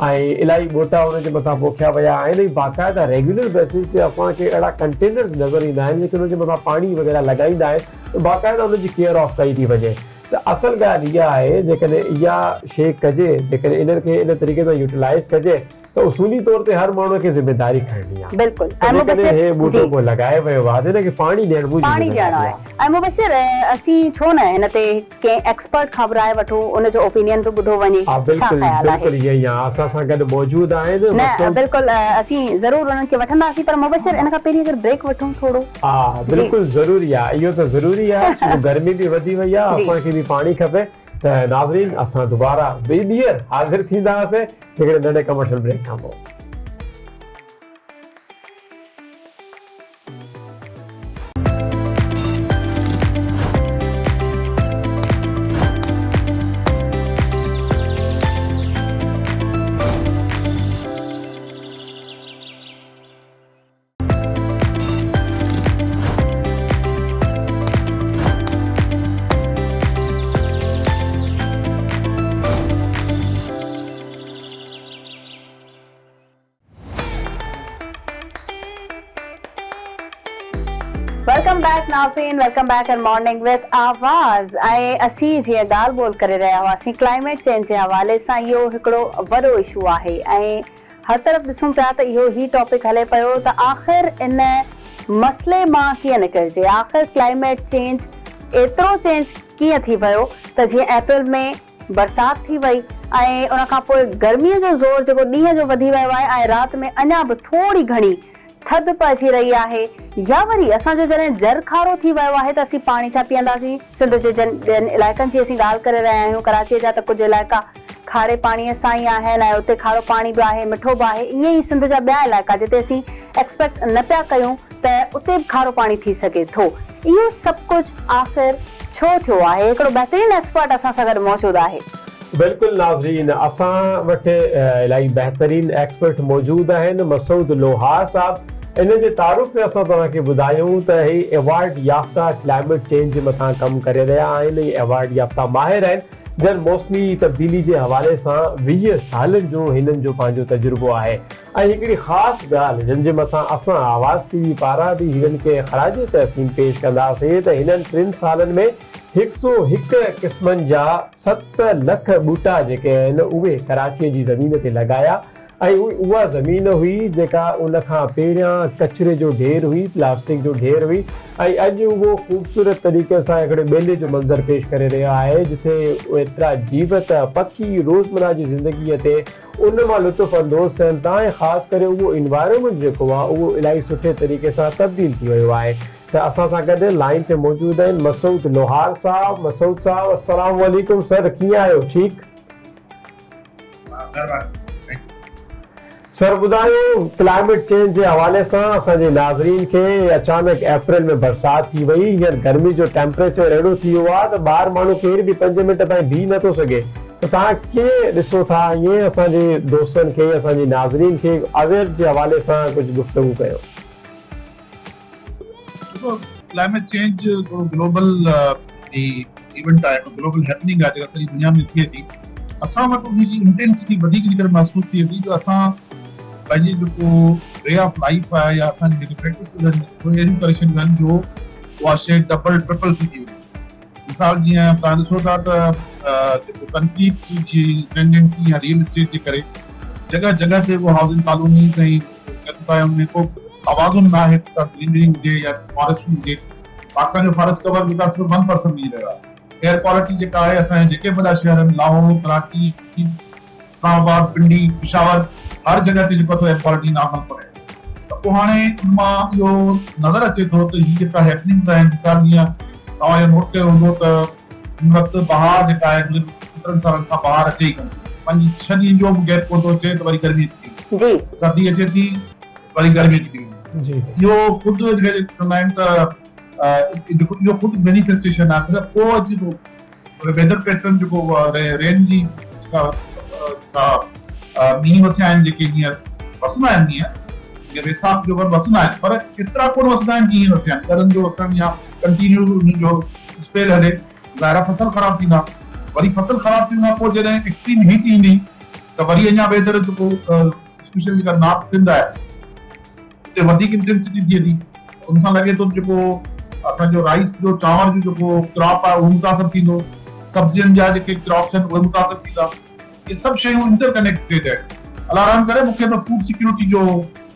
۽ الاهي ٻوٽا ان جي مٿان پوکيا ويا آهن ۽ باقاعده ريگيولر بيسز تي اسان کي اهڙا ڪنٽينرز نظر ايندا آهن جيڪي ان جي مٿان پاڻي وغيره لڳائيندا آهن ته باقاعده ان جي ڪيئر آف ڪئي ٿي وڃي ته اصل ڳالهه اها آهي جيڪڏهن اها شيء ڪجي جيڪڏهن انهن کي ان طريقي سان يوٽيلائز ڪجي ته اصولي طور تي هر ماڻهو کي ذميداري کڻڻي آهي بلڪل ته جيڪڏهن هي ٻوٽو ڪو لڳايو ويو آهي ته ان کي پاڻي ڏيڻ منهنجي پاڻي ڏيڻو آهي ۽ مبشر اسين ڇو نه هن تي ڪنهن ايڪسپرٽ کان به راء وٺون ان جو اوپينين به ٻڌو وڃي ها ڇا بلڪل خيال آهي. بلڪل ائين ئي آهي اسان سان گڏ موجود آهن نه مسعود. بلڪل اسين ضرور انهن کي وٺنداسين پر مبشر ان کان پهرين اگر بريڪ وٺون ٿورو. ها جي. بلڪل ضروري آهي اهو ته ضروري آهي ڇو جو گرمي به وڌي وئي آهي جي. اسان کي به پاڻي کپي ته ناظرين اسان دوباره به ٻيهر حاضر ٿينداسين هڪڙي ننڍي ڪمرشل بريڪ کان پوء. Welcome back ناظرين welcome back in morning with Awaz ۽ اسين جيئن ڳالهه ٻولهه ڪري رهيا هئاسين ڪلائميٽ چينج جي حوالي سان اهو هڪڙو وڏو اشو آهي ۽ هر طرف ڏسون پيا ته اهو هي ٽاپڪ هلي پيو ته آخر ان مسئلي مان ڪيئن نڪرجي آخر ڪلائميٽ چينج ايترو چينج ڪيئن ٿي ويو ته جيئن اپريل ۾ برسات ٿي وئي ۽ ان کان پوء گرمي جو زور جيڪو ڏينهن جو وڌي ويو آهي ۽ رات ۾ اڃا به ٿوري گهڻي ٿڌ پئجي رهي آهي يا وري اسان جو جڏهن جر کارو ٿي ويو آهي ته اسين پاڻي ڇا پيئنداسين سنڌ جي جن ٻين علائقن جي اسين ڳالهه ڪري رهيا آهيون ڪراچي جا ته ڪجهه علائقا کاري پاڻي سان ئي آهن ۽ اتي کارو پاڻي به آهي مٺو به آهي ائين ئي سنڌ جا ٻيا علائقا جتي اسين ايڪسپيڪٽ نه پيا ڪيون ته اتي به کارو پاڻي ٿي سگهي ٿو. اهو سڀ ڪجهه آخر ڇو ٿيو آهي؟ هڪڙو بهترين ايڪسپرٽ اسان سان گڏ موجود آهي. بلڪل ناظرين اسان وٽ الاهي بهترين ايڪسپرٽ موجود آهن مسعود لوهار صاحب انهن جي تعارف ۾ اسان توهان کي ٻڌايون ته هي ايوارڊ يافته ڪلائميٽ چينج جي مٿان ڪم ڪري رهيا آهن ۽ ايوارڊ يافته ماهر آهن جن موسمي تبديلي جي حوالي سان 20 سالن جو هنن جو پنهنجو تجربو آهي ۽ هڪڙي خاص ڳالهه جنھن جي مٿان اسان آواز ٽي وي پاران به هنن کي خراج تحسين پيش ڪنداسين ته هنن ٽن سالن ۾ هڪ سو هڪ قسمن جا ست لک ٻوٽا جيڪي آهن اهي ڪراچيء جي زمين تي لڳايا ۽ اها زمين هئي جيڪا ان کان پهريان ڪچري جو ڍير هئي پلاسٽڪ جو ڍير هئي ۽ اڄ اهو خوبصورت طريقي سان هڪڙي ٻيلي جو منظر پيش ڪري رهيو آهي جتي ايترا جيوت پکي روزمره جي زندگيء تي ان مان لطف اندوز ٿين ٿا ۽ خاص ڪري اهو انوائرمينٽ جيڪو آهي اهو الاهي سٺي طريقي سان تبديل ٿي ويو آهي ته اسان سان گڏ لائين تي موجود آهن مسعود لوهار صاحب مسعود صاحب السلام عليڪم سر ڪيئن آهيو ٺيڪ؟ سر ٻڌايو ڪلائميٽ چينج جي حوالي سان اسان جي ناظرين کي اچانڪ اپريل ۾ برسات ٿي وئي هينئر گرمي جو ٽيمپريچر اهڙو ٿي ويو آهي ته ٻاهر ماڻهو ڪير به پنج منٽ تائين بيهي نٿو سگهي ته توهان ڪيئن ڏسو ٿا ائين اسان جي دوستن کي اسان جي ناظرين کي اويئر جي حوالي سان ڪجهه گفتگو ڪيو. ڏسو ڪلائميٽ چينج هڪڙو گلوبل هي ايونٽ آهي هڪڙو گلوبل هيپننگ آهي جيڪا سڄي دنيا ۾ ٿئي ٿي اسان وٽ ان جي انٽينسٽي وڌيڪ ان ڪري محسوس ٿئي ٿي جو اسان پنهنجي جيڪو وي آف لائف آهي يا اسان جي جيڪي پريڪٽسز آهن اهي اهڙيون ڪري ڇڏيون آهن جو اها شيء ڊبل ٽرپل ٿي ٿي وڃي مثال جيئن توهان ڏسو ٿا ته جيڪو ڪنڪريٽ جي ٽينڊنسي يا ريئل اسٽيٽ جي ڪري جڳهه جڳهه تي اهو هائوسنگ ڪالونيز ۽ ڪن ٿا ان ۾ ڪو توازن نه آهي ته گرينري هجي يا فاريسٽ هجي. پاڪستان جو فاريسٽ ڪور جيڪا صرف ون پرسنٽ بيهي رهيو آهي. ايئر ڪوالٽي جيڪا آهي اسان جا جيڪي به وڏا شهر آهن لاهور، ڪراچي، اسلام آباد، پنڊي، پشاور هر جڳهه تي جيڪو ايئر ڪوالٽي نارمل ڪونهي ته پوء هاڻي ان مان اهو نظر اچي ٿو ته هي جيڪا هيپننگز آهن مثال جيئن توهان اهو نوٽ ڪيو هوندو ته هن وقت بهار جيڪا آهي گذريل ڪيترن سالن کان بهار اچي ئي ڪونه ٿي پنج ڇهه ڏينهن جو به گيپ ڪونه ٿو اچي ته وري گرمي اچي ٿي وڃي سردي اچي ٿي وري گرمي اچي ٿي وڃي اهو خود جيڪي چوندا آهن ته جيڪو اهو خود مينيفيسٽيشن آهي پر پوء اچي ٿو ويدر پيٽرن جيڪو رين جي جيڪا جيڪا مينهن وسيا آهن جيڪي هينئر وسندا آهن مينهن جيئن ويساک جو ور وسندا آهن پر ايترا ڪونه وسندا آهن جيئن وسيا آهن ڳڙن جو وسڻ يا ڪنٽينيو انهن جو اسپيل هلي ظاهر آهي فصل خراب ٿيندا وري فصل خراب ٿيڻ کان پوء جڏهن ايڪسٽريم هيٽ ايندي ته وري اڃا ويدر جيڪو اسپيشل جيڪا نارٿ سنڌ آهي اتي وڌيڪ انٽينسٽي ٿئي ٿي ان سان لڳي ٿو جيڪو اسان جو رائس جو چانور جو جيڪو ڪراپ آهي اهو متاثر ٿيندو سبزين جا جيڪي ڪراپس آهن اهي متاثر ٿيندا اهي سڀ شيون انٽر ڪنيڪٽيڊ آهن الله رحم ڪري مون کي ته فوڊ سيڪيورٽي جو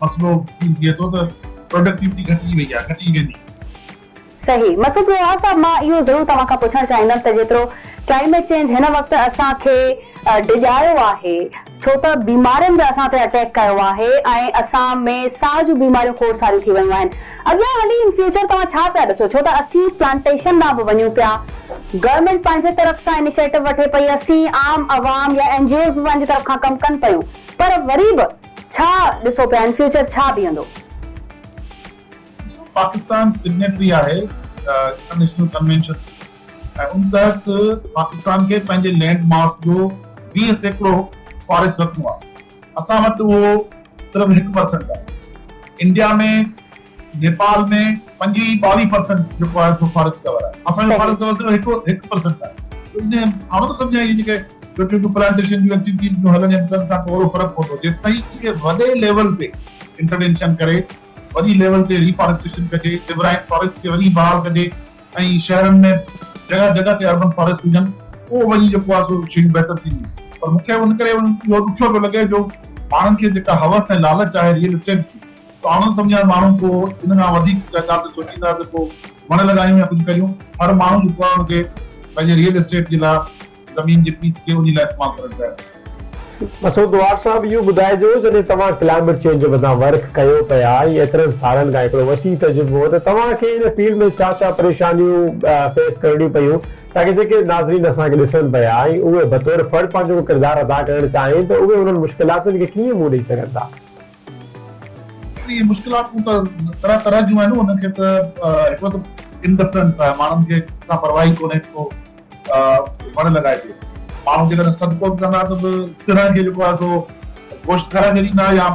مسئلو فيل ٿئي ٿو ته پروڊڪٽيوٽي گهٽجي وئي آهي گهٽجي ويندي. صحيح مسعود لوهار صاحب مان اهو ضرور توهان کان پڇڻ چاهيندم ته جيترو ڪلائميٽ چينج هن وقت اسان کي ڊڄايو آهي ڇو ته بيمارين به اسان تي اٽيڪ ڪيو آهي ۽ اسان ۾ ساهه جون بيماريون کوڙ ساريون ٿي ويون آهن اڳيان هلي ان فيوچر توهان ڇا پيا ڏسو ڇو ته اسين پلانٽيشن ڏانهن به وڃون پيا گورنمينٽ پنهنجي طرف سان انيشيٽو وٺي پئي اسين عام عوام يا اين جي اوز به پنهنجي طرف کان ڪم ڪن پيون پر وري به ڇا ڏسو پيا ان فيوچر ڇا بيهندو. ڏسو پاڪستان سگنيٽري آهي انٽرنيشنل ڪنوينشنز ۽ ان تحت پاڪستان کي پنهنجي لينڊ ماس جو 20% فاريسٽ رکڻو آهي اسان وٽ اهو صرف 1% آهي انڊيا ۾ نيپال ۾ 25 22 پرسنٽ جيڪو آهي سو فاريسٽ ڪور آهي اسان جو فاريسٽ ڪور صرف 1% آهي ان آئون نٿو سمجهان اهي جيڪي ڇوٽيون ڇوٽيون پلانٽيشن جون ايڪٽيوٽيز پيون هلن يا تن سان ڪو وڏو فرق پوندو جيستائين اهي وڏي ليول تي انٽروينشن ڪري وڏي ليول تري فاريسٽيشن ڪجي، ريورائن فاريسٽ کي وري بحال ڪجي ۽ شهرن ۾ جڳهه جڳهه تي اربن فاريسٽ هجن پوء وڃي جيڪو آهي سو شيون بهتر ٿينديون پر مون کي ان ڪري اهو ڏکيو پيو لڳي جو ماڻهن کي جيڪا حوس ۽ لالچ آهي ريئل اسٽيٽ جي ته آئون سمجهان ماڻهو ڪو ان کان وڌيڪ ڪا ڳالهه تي سوچيندا ته ڪو وڻ لڳايون يا ڪجهه ڪريون هر ماڻهو جيڪو آهي ان کي پنهنجي ريئل اسٽيٽ جي لاء زمين جي پيس کي انهي لاء استعمال ڪرڻ چاهي ٿو. مسعود لوهار صاحب اهو ٻڌائجو جڏهن توهان ڪلائميٽ چينج جي مٿان ورڪ ڪيو پيا ۽ ايترن سالن کان هڪڙو وسيع تجربو ته توهان کي ان فيلڊ ۾ ڇا ڇا پريشانيون فيس ڪرڻيون پيون تاڪه جيڪي ناظرين اسان کي ڏسن پيا ۽ اهي بطور فرد پنهنجو ڪو ڪردار ادا ڪرڻ چاهين ته اهي انهن مشڪلاتن کي ڪيئن منهن ڏئي سگهن ٿا. اهي مشڪلاتون ته طرح طرح جون آهن انهن کي ته هڪڙو ته انڊفرنس آهي ماڻهن کي سان پرواهه ئي ڪونهي ڪو وڻ لڳائجي. ماڻهو جيڪڏهن صدقو به ڪندا ته به سرهن کي جيڪو آهي سو گوشت کارائي ڇڏيندا يا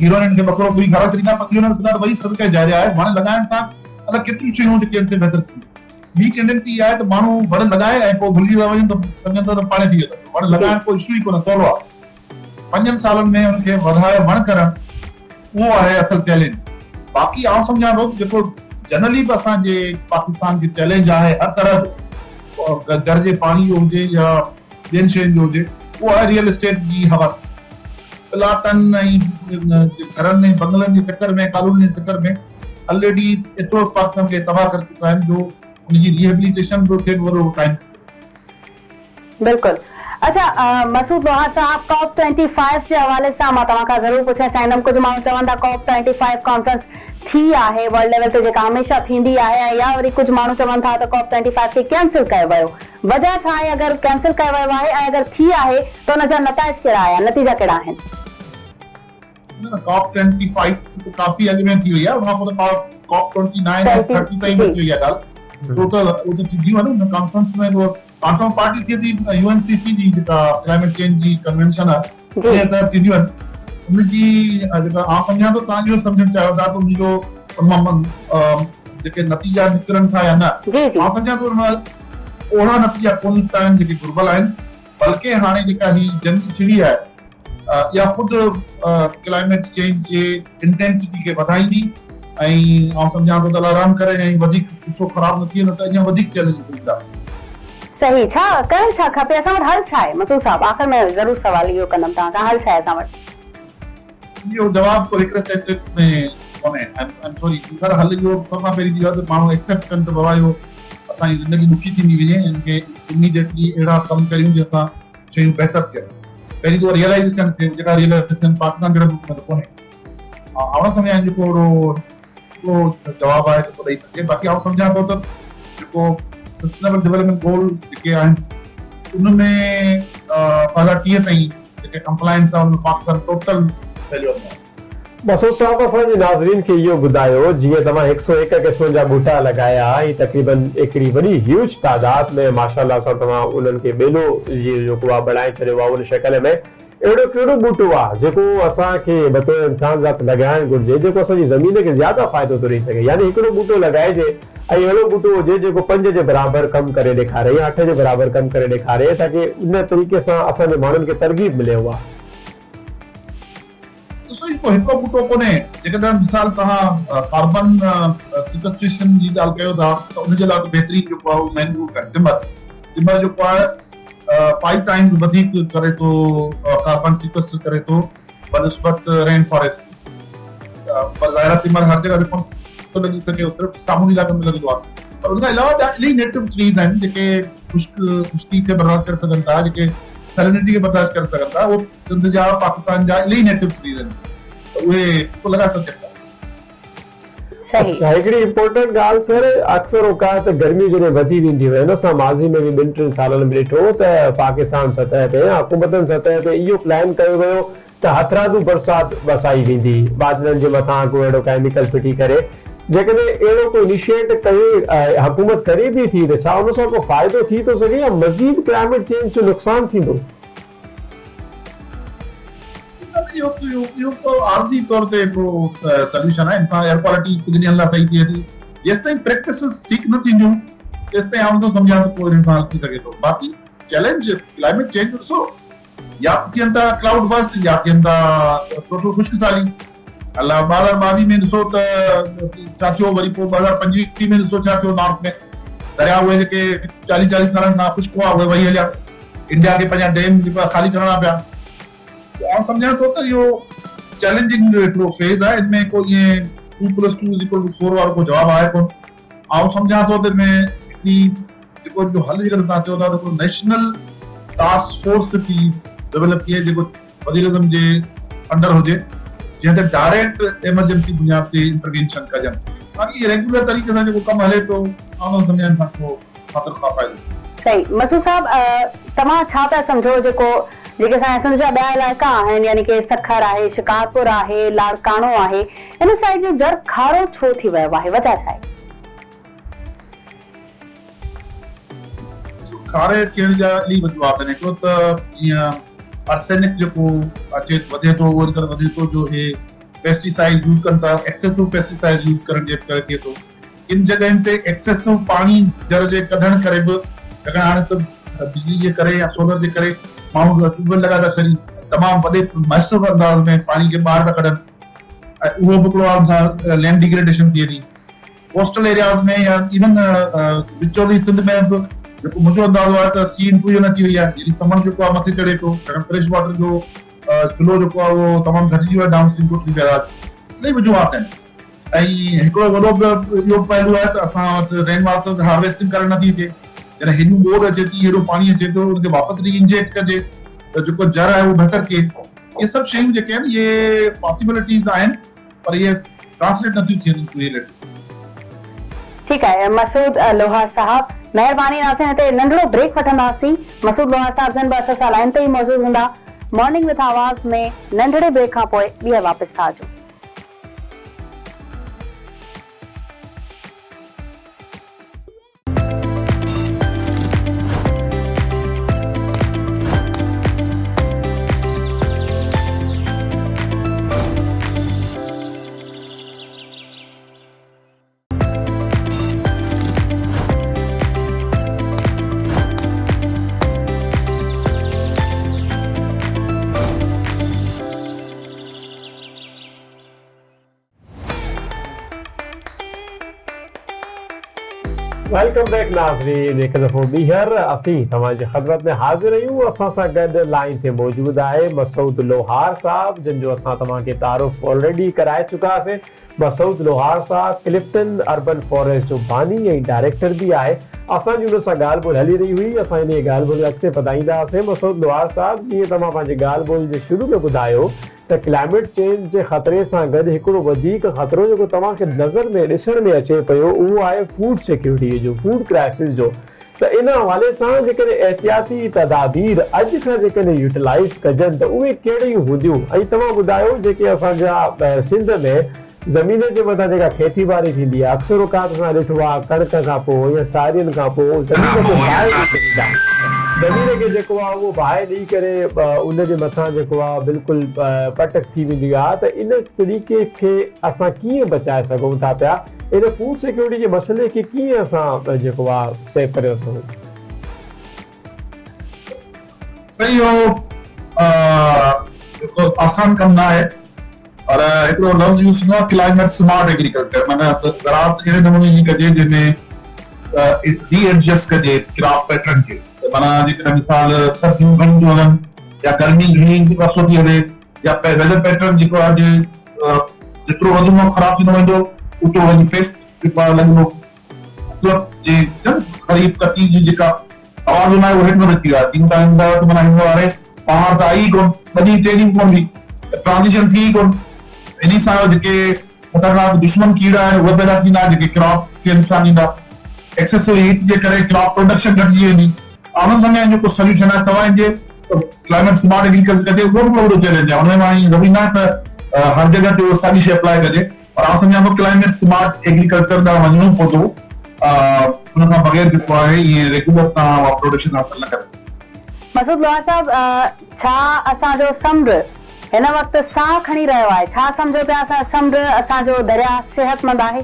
هيروئنن کي ٻڪرو ٻڪري کارائي ڇڏيندا پر اهو نه ڏسندا ته ڀئي صدقه جاريه آهي وڻ لڳائڻ سان الائي ڪيتريون شيون جيڪي ان سي بهتر ٿينديون. ٻي ٽينڊنسي اها آهي ته ماڻهو وڻ لڳائي ۽ پوء ڀلجي ٿا وڃن ته سمجهن ٿا ته پاڻهي ٿي ويندو. وڻ لڳائڻ ڪو اشو ئي ڪونهي سولو آهي. پنجن سالن ۾ ان کي وڌائي وڻ ڪرڻ اهو آهي اصل چئلينج. باقي آئون سمجهان ٿو ته جيڪو جنرلي به اسان جي پاڪستان کي چئلينج آهي هر طرح جو جر جي پاڻي جو هجي يا ٻين شين جو هجي اهو آهي ريئل اسٽيٽ جي حوس. پلاٽن ۽ گهرن ۽ بنگلن جي چڪر ۾ ڪالونين جي چڪر ۾ الريڊي ايترو پاڪستان کي تباهه ڪري چڪا آهن جو ان جي ريهبليٽيشن به کي به وڏو ٽائيم بلڪل اڇا مسعود لوهار صاحب ڪاپ ٽوئنٽي فائيو جي حوالي سان مان توهان کان ضرور پڇڻ چاهيندم ڪجهه ماڻهو چون ٿا ڪاپ ٽوئنٽي فائيو ڪانفرنس ٿي آهي ورلڊ ليول تي جيڪا هميشه ٿيندي آهي ۽ يا وري ڪجهه ماڻهو چون ٿا ته ڪاپ ٽوئنٽي فائيو کي ڪينسل ڪيو ويو وجهه ڇا آهي اگر ڪينسل ڪيو ويو آهي ۽ اگر ٿي آهي ته ان جا نتائج ڪهڙا آيا نتيجا ڪهڙا آهن. نه ڪاپ 25 ته ڪافي اڳ ۾ ٿي وئي آهي، ان کان پوء ته ڪاپ 29 ۽ 30 تائين به ٿي وئي آهي ڳالهه. ڇو ته اهو ته ٿينديون آهن ان ڪانفرنس ۾ به ڪانفرنس پارٽي ٿئي ٿي، يو اين سي سي جي جيڪا ڪلائميٽ چينج جي ڪنوينشن آهي ان تحت ٿينديون آهن. ان جي جيڪا آئون سمجهان ٿو توهان اهو سمجهڻ چاهيو ٿا ته ان جو ان مان جيڪي نتيجا نڪرن ٿا يا نه، آئون سمجهان ٿو ان مان اهڙا نتيجا ڪونه نڪتا آهن جيڪي گهربل آهن، بلڪه هاڻي جيڪا هي جنگ ڇڙي آهي اها خود ڪلائميٽ چينج جي انٽينسٽي کي وڌائيندي ۽ آئون سمجهان ٿو ته الله رحم ڪري ۽ وڌيڪ قصو خراب نه ٿئي نه ته اڃا وڌيڪ چئلينجز ايندا. صحيح ڇا ڪرڻ ڇا کپي اسان وٽ حل ڇا آهي مسعود صاحب آخر ۾ ضرور سوال اهو ڪندم توهان کان حل ڇا آهي اسان وٽ. اهو جواب ڪو هڪڙي سينٽينس ۾ ڪونهي آئي ايم سوري سر حل اهو سڀ کان پهرين اهو آهي ته ماڻهو ايڪسيپٽ ڪن ته بابا اهو اسان جي زندگي ڏکي ٿيندي وڃي ان کي اميڊيٽلي اهڙا ڪم ڪريون جنهن سان شيون بهتر ٿين پهرين ته اها ريئلائزيشن ٿئي جيڪا ريئلائزيشن پاڪستان جهڙي ملڪ ۾ ته ڪونهي آئون نه سمجهان جيڪو اهڙو هڪڙو جواب آهي جيڪو ڏئي سگهجي باقي آئون سمجهان ٿو ته جيڪو سسٽينبل ڊولپمينٽ گول جيڪي آهن ان ۾ 2030 تائين جيڪي ڪمپلائنس آهي ان ۾ پاڪستان ٽوٽل فيليور ۾ آهي. مسعود صاحب اسان جي ناظرين کي اهو ٻڌايو جيئن توهان هڪ سئو هڪ قسمن جا ٻوٽا لڳايا هي تقريبن هڪڙي وڏي هيوج تعداد ۾ ماشاءالله سان توهان انهن کي ٻيلو جيڪو آهي بڻائي ڇڏيو آهي ان شڪل ۾ اهڙو ڪهڙو ٻوٽو آهي جيڪو اسان کي بطور انسان ذات لڳائڻ گهرجي جيڪو اسان جي زمين کي زياده فائدو ٿو ڏئي سگهي يعني هڪڙو ٻوٽو لڳائجي ۽ اهڙو ٻوٽو هجي جيڪو پنج جي برابر ڪم ڪري ڏيکاري يا اٺ جي برابر ڪم ڪري ڏيکاري تاڪه ان طريقي سان اسان جي ماڻهن کي ترغيب ملي اها. ڏسو هي ڪو هڪڙو ٻوٽو ڪونهي جيڪڏهن مثال توهان ڪاربن سيڪوسٽريشن جي ڳالهه ڪيو ٿا ته ان جي لاء ته بهترين جيڪو آهي اهو مينگروو آهي تمر تمر جيڪو آهي فائيو ٽائمز وڌيڪ ڪري ٿو ڪاربن سيڪوسٽر ڪري ٿو بنسبت رين فاريسٽ پر ظاهر آهي تمر هر جڳهه تي ڪونه ٿو لڳي سگهي صرف سامونڊي علائقن ۾ لڳندو آهي پر ان کان علاوه ٻيا الاهي نيٽو ٽريز آهن جيڪي خشڪ خشڪي کي برداشت ڪري سگهن ٿا جيڪي سيلينٽي کي برداشت ڪري سگهن ٿا اهي سنڌ جا پاڪستان جا الاهي نيٽو ٽريز آهن ته اهي لڳائي سگهجن ٿا. صحيح. اڇا هڪڙي امپورٽنٽ ڳالهه سر اڪثر اوقات گرميون جڏهن وڌي وينديون آهن اسان ماضي ۾ به ٻن ٽن سالن ۾ ڏٺو ته پاڪستان سطح تي يا حڪومتن سطح تي اهو پلان ڪيو ويو ته هٿرادو برسات وسائي ويندي بادلن جي مٿان ڪو اهڙو ڪيميڪل ڦٽي ڪري جيڪڏهن اهڙو ڪو انيشيٽ ڪيو حڪومت ڪري به ٿي ته ڇا ان سان ڪو فائدو ٿي ٿو سگهي يا مزيد ڪلائميٽ چينج جو نقصان ٿيندو؟ اهو ڪو عارضي طور تي هڪڙو سوليوشن آهي ان سان ايئر ڪوالٽي ڪجهه ڏينهن لاء صحيح ٿئي ٿي جيستائين پريڪٽسز ٺيڪ نه ٿينديون تيستائين آئون نٿو سمجهان ته ڪو ان سان حل ٿي سگهي ٿو باقي چئلينج ڪلائميٽ چينج جو ڏسو يا ته ٿين ٿا ڪلائوڊ برسٽ يا ٿين ٿا ٽوٽل خشڪ سالي الله 2022 ۾ ڏسو ته ڇا ٿيو وري پوء 2025 ۾ ڏسو ڇا ٿيو نارٿ ۾ دريا اهي جيڪي 40 40 سالن کان خشڪ هئا اهي وهي هليا انڊيا کي پنهنجا ڊيم جيڪو آهي خالي ڪرڻا پيا. آئون سمجهان ٿو ته اهو چئلينجنگ هڪڙو فيز آهي ان ۾ ڪو ائين two plus two is equal to four وارو ڪو جواب آهي ڪونه. آئون سمجهان ٿو ته ان ۾ هڪڙي جيڪو ان جو حل جيڪڏهن توهان چئو ٿا ته هڪڙو نيشنل ٽاسڪ فورس هڪڙي ڊولپ ٿئي جيڪو وزيراعظم جي انڊر هجي جنهن تي ڊائريڪٽ ايمرجنسي بنياد تي انٽروينشن ڪجن. باقي ريگيولر طريقي سان جيڪو ڪم هلي پيو آئون نٿو سمجهان ان سان ڪو خاطر خواه فائدو ٿيندو. صحيح مسعود صاحب توهان ڇا پيا سمجهو جيڪو جيڪي اسان جا سنڌ جا ٻيا علائقا آهن يعني ڪي سکر آهي شڪارپور آهي لاڙڪاڻو آهي ان سائيڊ جو جر کارو ڇو ٿي ويو آهي وجه ڇا آهي؟ کاري ٿيڻ جا الائي وجوهات آهن هڪڙو ته جيئن آرسينڪ جيڪو اچي وڌي ٿو اهو ان ڪري وڌي ٿو جو اهي پيسٽيسائيڊ يوز ڪن ٿا ايڪسيسو پيسٽيسائيڊ يوز ڪرڻ جي ڪري ٿئي ٿو ڪن جڳهين تي ايڪسيسو پاڻي جر جي ڪڍڻ ڪري به ڇاڪاڻ هاڻي ته بجلي جي ڪري يا سولر جي ڪري ماڻهو ٽيوب ويل لڳائي ٿا ڇڏين تمام وڏي ميسو انداز ۾ پاڻي کي ٻاهر ٿا ڪڍن ۽ اهو به هڪڙو ان سان لينڊ ڊيگريڊيشن ٿئي ٿي ڪوسٽل ايرياز ۾ يا ايون وچولي سنڌ ۾ به جيڪو منهنجو اندازو آهي ته سي انٽروجن اچي وئي آهي يعني سمنڊ جيڪو آهي مٿي چڙهي پيو ڇاڪاڻ فريش واٽر جو فلو جيڪو آهي اهو تمام گهٽجي ويو آهي ڊائون اسٽريم ڪوٽلي بيراج الاهي وجوهات آهن ۽ هڪڙو وڏو به اهو پهلو آهي ته اسان وٽ رين واٽر هارويسٽنگ ڪرڻ نٿي اچي جڏهن هيڏيون ٻوڏ اچي ٿي هيڏو پاڻي اچي ٿو ان کي واپس ري انجيڪٽ ڪجي ته جيڪو جر آهي اهو بهتر ٿئي اهي سڀ شيون جيڪي آهن اهي پاسيبلٽيز آهن پر اهي ٽرانسليٽ نٿيون ٿين انٽو ريئلٽي. ٺيڪ آهي مسعود لوهار صاحب مهرباني ناظرين هتي ننڍڙو بريڪ وٺنداسين مسعود لوهار صاحب جن به اسان سان لائين تي ئي موجود هوندا. مارننگ وٿ آواز ۾ ننڍڙي بريڪ کان پوء ٻيهر واپس ٿا اچون. Welcome back ناظرين هڪ دفعو ٻيهر اسين توهان جي خدمت ۾ حاضر آهيون اسان سان گڏ لائين تي موجود آهي مسعود لوهار صاحب جن جو اسان توهان کي تعارف آلريڊي ڪرائي چڪا هئاسين مسعود لوهار صاحب ڪلفٽن اربن فاريسٽ جو باني ۽ ڊائريڪٽر به آهي اسان جي ان سان ڳالهه ٻولهه هلي رهي هئي اسان انهيء ڳالهه ٻولهه کي اڳتي وڌائيندا هئاسين مسعود لوهار صاحب جيئن توهان پنهنجي ڳالهه ٻولهه جي شروع ۾ ٻڌايو ته ڪلائميٽ چينج جي خطري سان گڏ هڪڙو وڌيڪ خطرو جيڪو توهان کي نظر ۾ ڏسڻ ۾ اچي پيو اهو آهي فوڊ سيڪيورٽي جو فوڊ ڪرائسس جو ته ان حوالي سان جيڪڏهن احتياطي تدابير اڄ کان جيڪڏهن يوٽيلائيز ڪجن ته اهي ڪهڙيون هونديون ۽ توهان ٻڌايو جيڪي اسان جا سنڌ ۾ زمين جي مٿان جيڪا کيتي ٻاري ٿيندي آهي اڪثر اوقات اسان ڏٺو آهي ڪڻڪ کان پوء يا سارين کان پوء زمين کي باهه ڏئي ڇڏيندا آهن زمين کي جيڪو آهي اهو باهه ڏئي ڪري ان جي مٿان جيڪو آهي بلڪل پٽڪ ٿي ويندي آهي ته ان طريقي کي اسان ڪيئن بچائي سگهون ٿا پيا ان فوڊ سيڪيورٽي جي مسئلي کي ڪيئن اسان جيڪو آهي سيو ڪري ٿا سگهون. صحيح اهو آسان ڪم نه آهي پر هڪڙو لفظ يوز ٿيندو آهي ڪلائميٽ سمارٽ ايگريڪلچر معنيٰ ته زراعت اهڙي نموني جي ڪجي جنهن ۾ ري ايڊجسٽ ڪجي ڪراپ پيٽرن کي ته معنيٰ جيڪڏهن مثال سرديون گهڻيون ٿيون هلن يا گرمي گهڻي عرصو ٿي هلي يا ويدر پيٽرن جيڪو آهي جيترو وڌندو خراب ٿيندو ويندو اوترو وڃي پيسٽ جيڪو آهي لڳندو مختلف جي چن خريف ڪتي جي جيڪا توازن آهي اهو هيٺ مٿي ٿي ويو آهي جيئن توهان ٻڌايو ته معنيٰ هن واري پهاڙ ته آئي ئي ڪونه ٻه ڏينهن ٽي ڏينهن ڪونه هئي ته ٽرانزيشن ٿي ئي ڪونه انهي سان جيڪي خطرناڪ دشمن ڪيڙا آهن اهي پيدا ٿيندا جيڪي ڪراپ کي نقصان ڏيندا ايڪسيسو هيٽ جي ڪري ڪراپ پروڊڪشن گهٽجي ويندي آئون نه سمجهان ان جو ڪو سوليوشن آهي سواء ان جي ته ڪلائميٽ سمارٽ ايگريڪلچر ڪجي اهو به هڪڙو وڏو چئلينج آهي ان ۾ مان ائين ضروري نه آهي ته هر جڳهه تي اهو ساڳي شيء اپلاء ڪجي پر آئون سمجهان ٿو ڪلائميٽ سمارٽ ايگريڪلچر ڏانهن وڃڻو پوندو ان کان بغير جيڪو آهي ائين ريگيولر توهان اها پروڊڪشن حاصل نه ڪري سگهندا. مسعود لوهار صاحب ڇا اسان جو سمنڊ هن وقت ساهه کڻي رهيو آهي؟ ڇا سمجهو پيا اسان جو سمنڊ اسان جو درياهه صحتمند آهي؟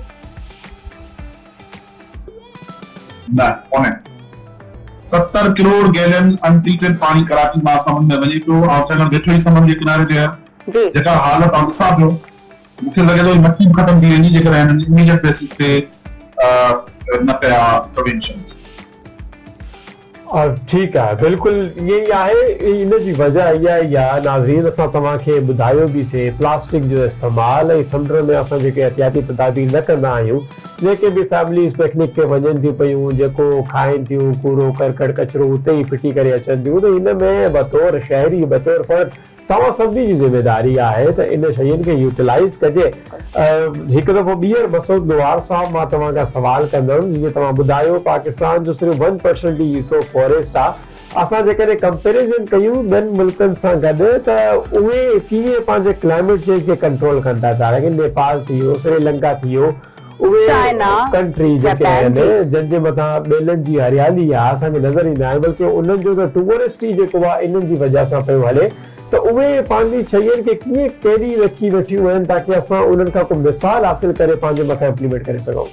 نه ڪونهي. 70 ڪروڙ گيلن ان ٽريٽيڊ پاڻي ڪراچي مان سمنڊ ۾ وڃي پيو آئون ڇاڪاڻ ويٺو ئي سمنڊ جي ڪناري تي آهيان جيڪا حالت آئون ڏسان پيو مون کي لڳي ٿو هي مڇي به ختم ٿي ويندي جيڪڏهن هنن اميڊيٽ بيسس تي نه ڪيا انٽروينشنز. ٺيڪ آهي بلڪل ائين ئي آهي ان جي وجه اها ئي آهي ناظرين اسان توهان کي ٻڌايو به سي پلاسٽڪ جو استعمال ۽ سمنڊ ۾ اسان جيڪي احتياطي تدابير نه ڪندا آهيون جيڪي به فيمليز پڪنڪ تي وڃن ٿيون پيون جيڪو کائن ٿيون ڪوڙو ڪرڪڙ ڪچرو اتي ئي ڦٽي ڪري اچن ٿيون ته ان ۾ بطور شهري بطور فرد توهان سڀني جي ذميداري آهي ته ان شين کي يوٽيلائيز ڪجي. هڪ دفعو ٻيهر مسعود لوهار صاحب مان توهان کان سوال ڪندم جيئن توهان ٻڌايو پاڪستان جو صرف ون پرسنٽ ئي حصو فاريسٽ آ اسان جيڪڏهن ڪمپيريزن ڪيون ٻين ملڪن سان گڏ ته اهي ڪيئن پنهنجي ڪلائميٽ چينج کي ڪنٽرول ڪن ٿا پيا ليڪن نيپال ٿي ويو سريلنڪا ٿي ويو اهي چائنا، ڪنٽري جيڪي جاپان آهن جي. جن جي مٿان ٻيلن جي هريالي آهي اسان کي نظر ايندا آهن بلڪه انهن جو ته ٽوئرسٽ ئي جيڪو آهي انهن جي وجه سان پيو هلي ته اهي پنهنجي شين کي ڪيئن ڪهڙي رکي ويٺيون آهن تاڪه اسان انهن کان ڪو مثال حاصل ڪري پنهنجي مٿان امپليمينٽ ڪري سگهون.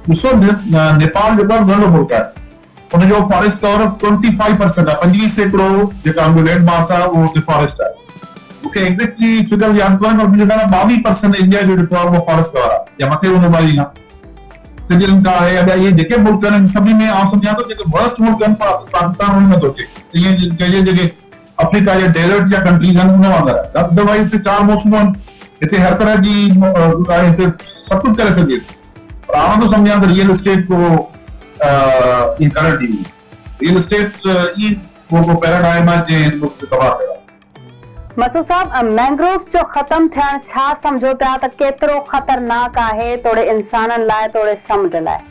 ڏسو نيپال جيڪو آهي ننڍو ملڪ آهي ان جو فاريسٽ ڪور 25 پرسنٽ آهي 25% جيڪا ان جو لينڊ ماس آهي اهو اتي فاريسٽ آهي مون کي ايگزيڪٽلي فگر ياد ڪونهي پر منهنجي خيال ۾ 22 پرسنٽ انڊيا جو جيڪو آهي اهو فاريسٽ ڪور آهي يا مٿي هوندو 22 کان سري لنڪا آهي يا ٻيا اهي جيڪي ملڪ آهن ان سڀني ۾ آئون سمجهان ٿو جيڪي ورسٽ ملڪ آهن پاڪستان انهن ۾ ٿو اچي ائين چئجي جيڪي آفريڪا جا ڊيزرٽ جا ڪنٽريز آهن ان وانگر آهي ادروائز هتي چار موسمون آهن هتي هر طرح جي آهي هتي سڀ ڪجهه ڪري سگهجي ٿو پر آئون نٿو سمجهان ته ريئل اسٽيٽ ڪو ائين ڪرڻ ڏيندي. ريئل اسٽيٽ ئي اهو ڪو پيراڊائم آهي جنهن هن ملڪ کي تباهه ڪيو آهي. مسعود صاحب مينگرووز جو ختم ٿيڻ ڇا سمجهو پيا ته ڪيترو خطرناڪ آهي توڙي انسانن لاء توڙي سمنڊ لاء؟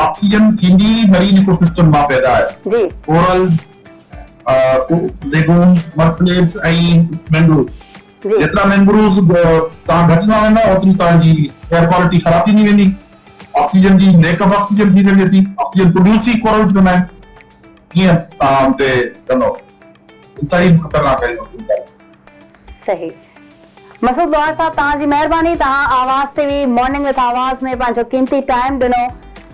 آڪسيجن ٿيندي ئي مرين ايڪو سسٽم مان پيدا آهي. جي. ڪورلز، ليگونز، مڊ فليٽس ۽ مينگرووز. جي. جيترا مينگرووز توهان گهٽجندا ويندا اوتري توهان جي ايئر ڪوالٽي خراب ٿيندي ويندي. آڪسيجن جي ليڪ آف آڪسيجن ٿي سگهي ٿي. آڪسيجن پروڊيوس ئي ڪورلز ڪندا آهن. ڪيئن توهان ان تي ڪندو؟ انتهائي خطرناڪ آهي اهو صورتحال. صحيح مسعود لوهار صاحب توهان جي مهرباني توهان Awaz T V morning with Awaz ۾ پنهنجو قيمتي ٽائيم ڏنو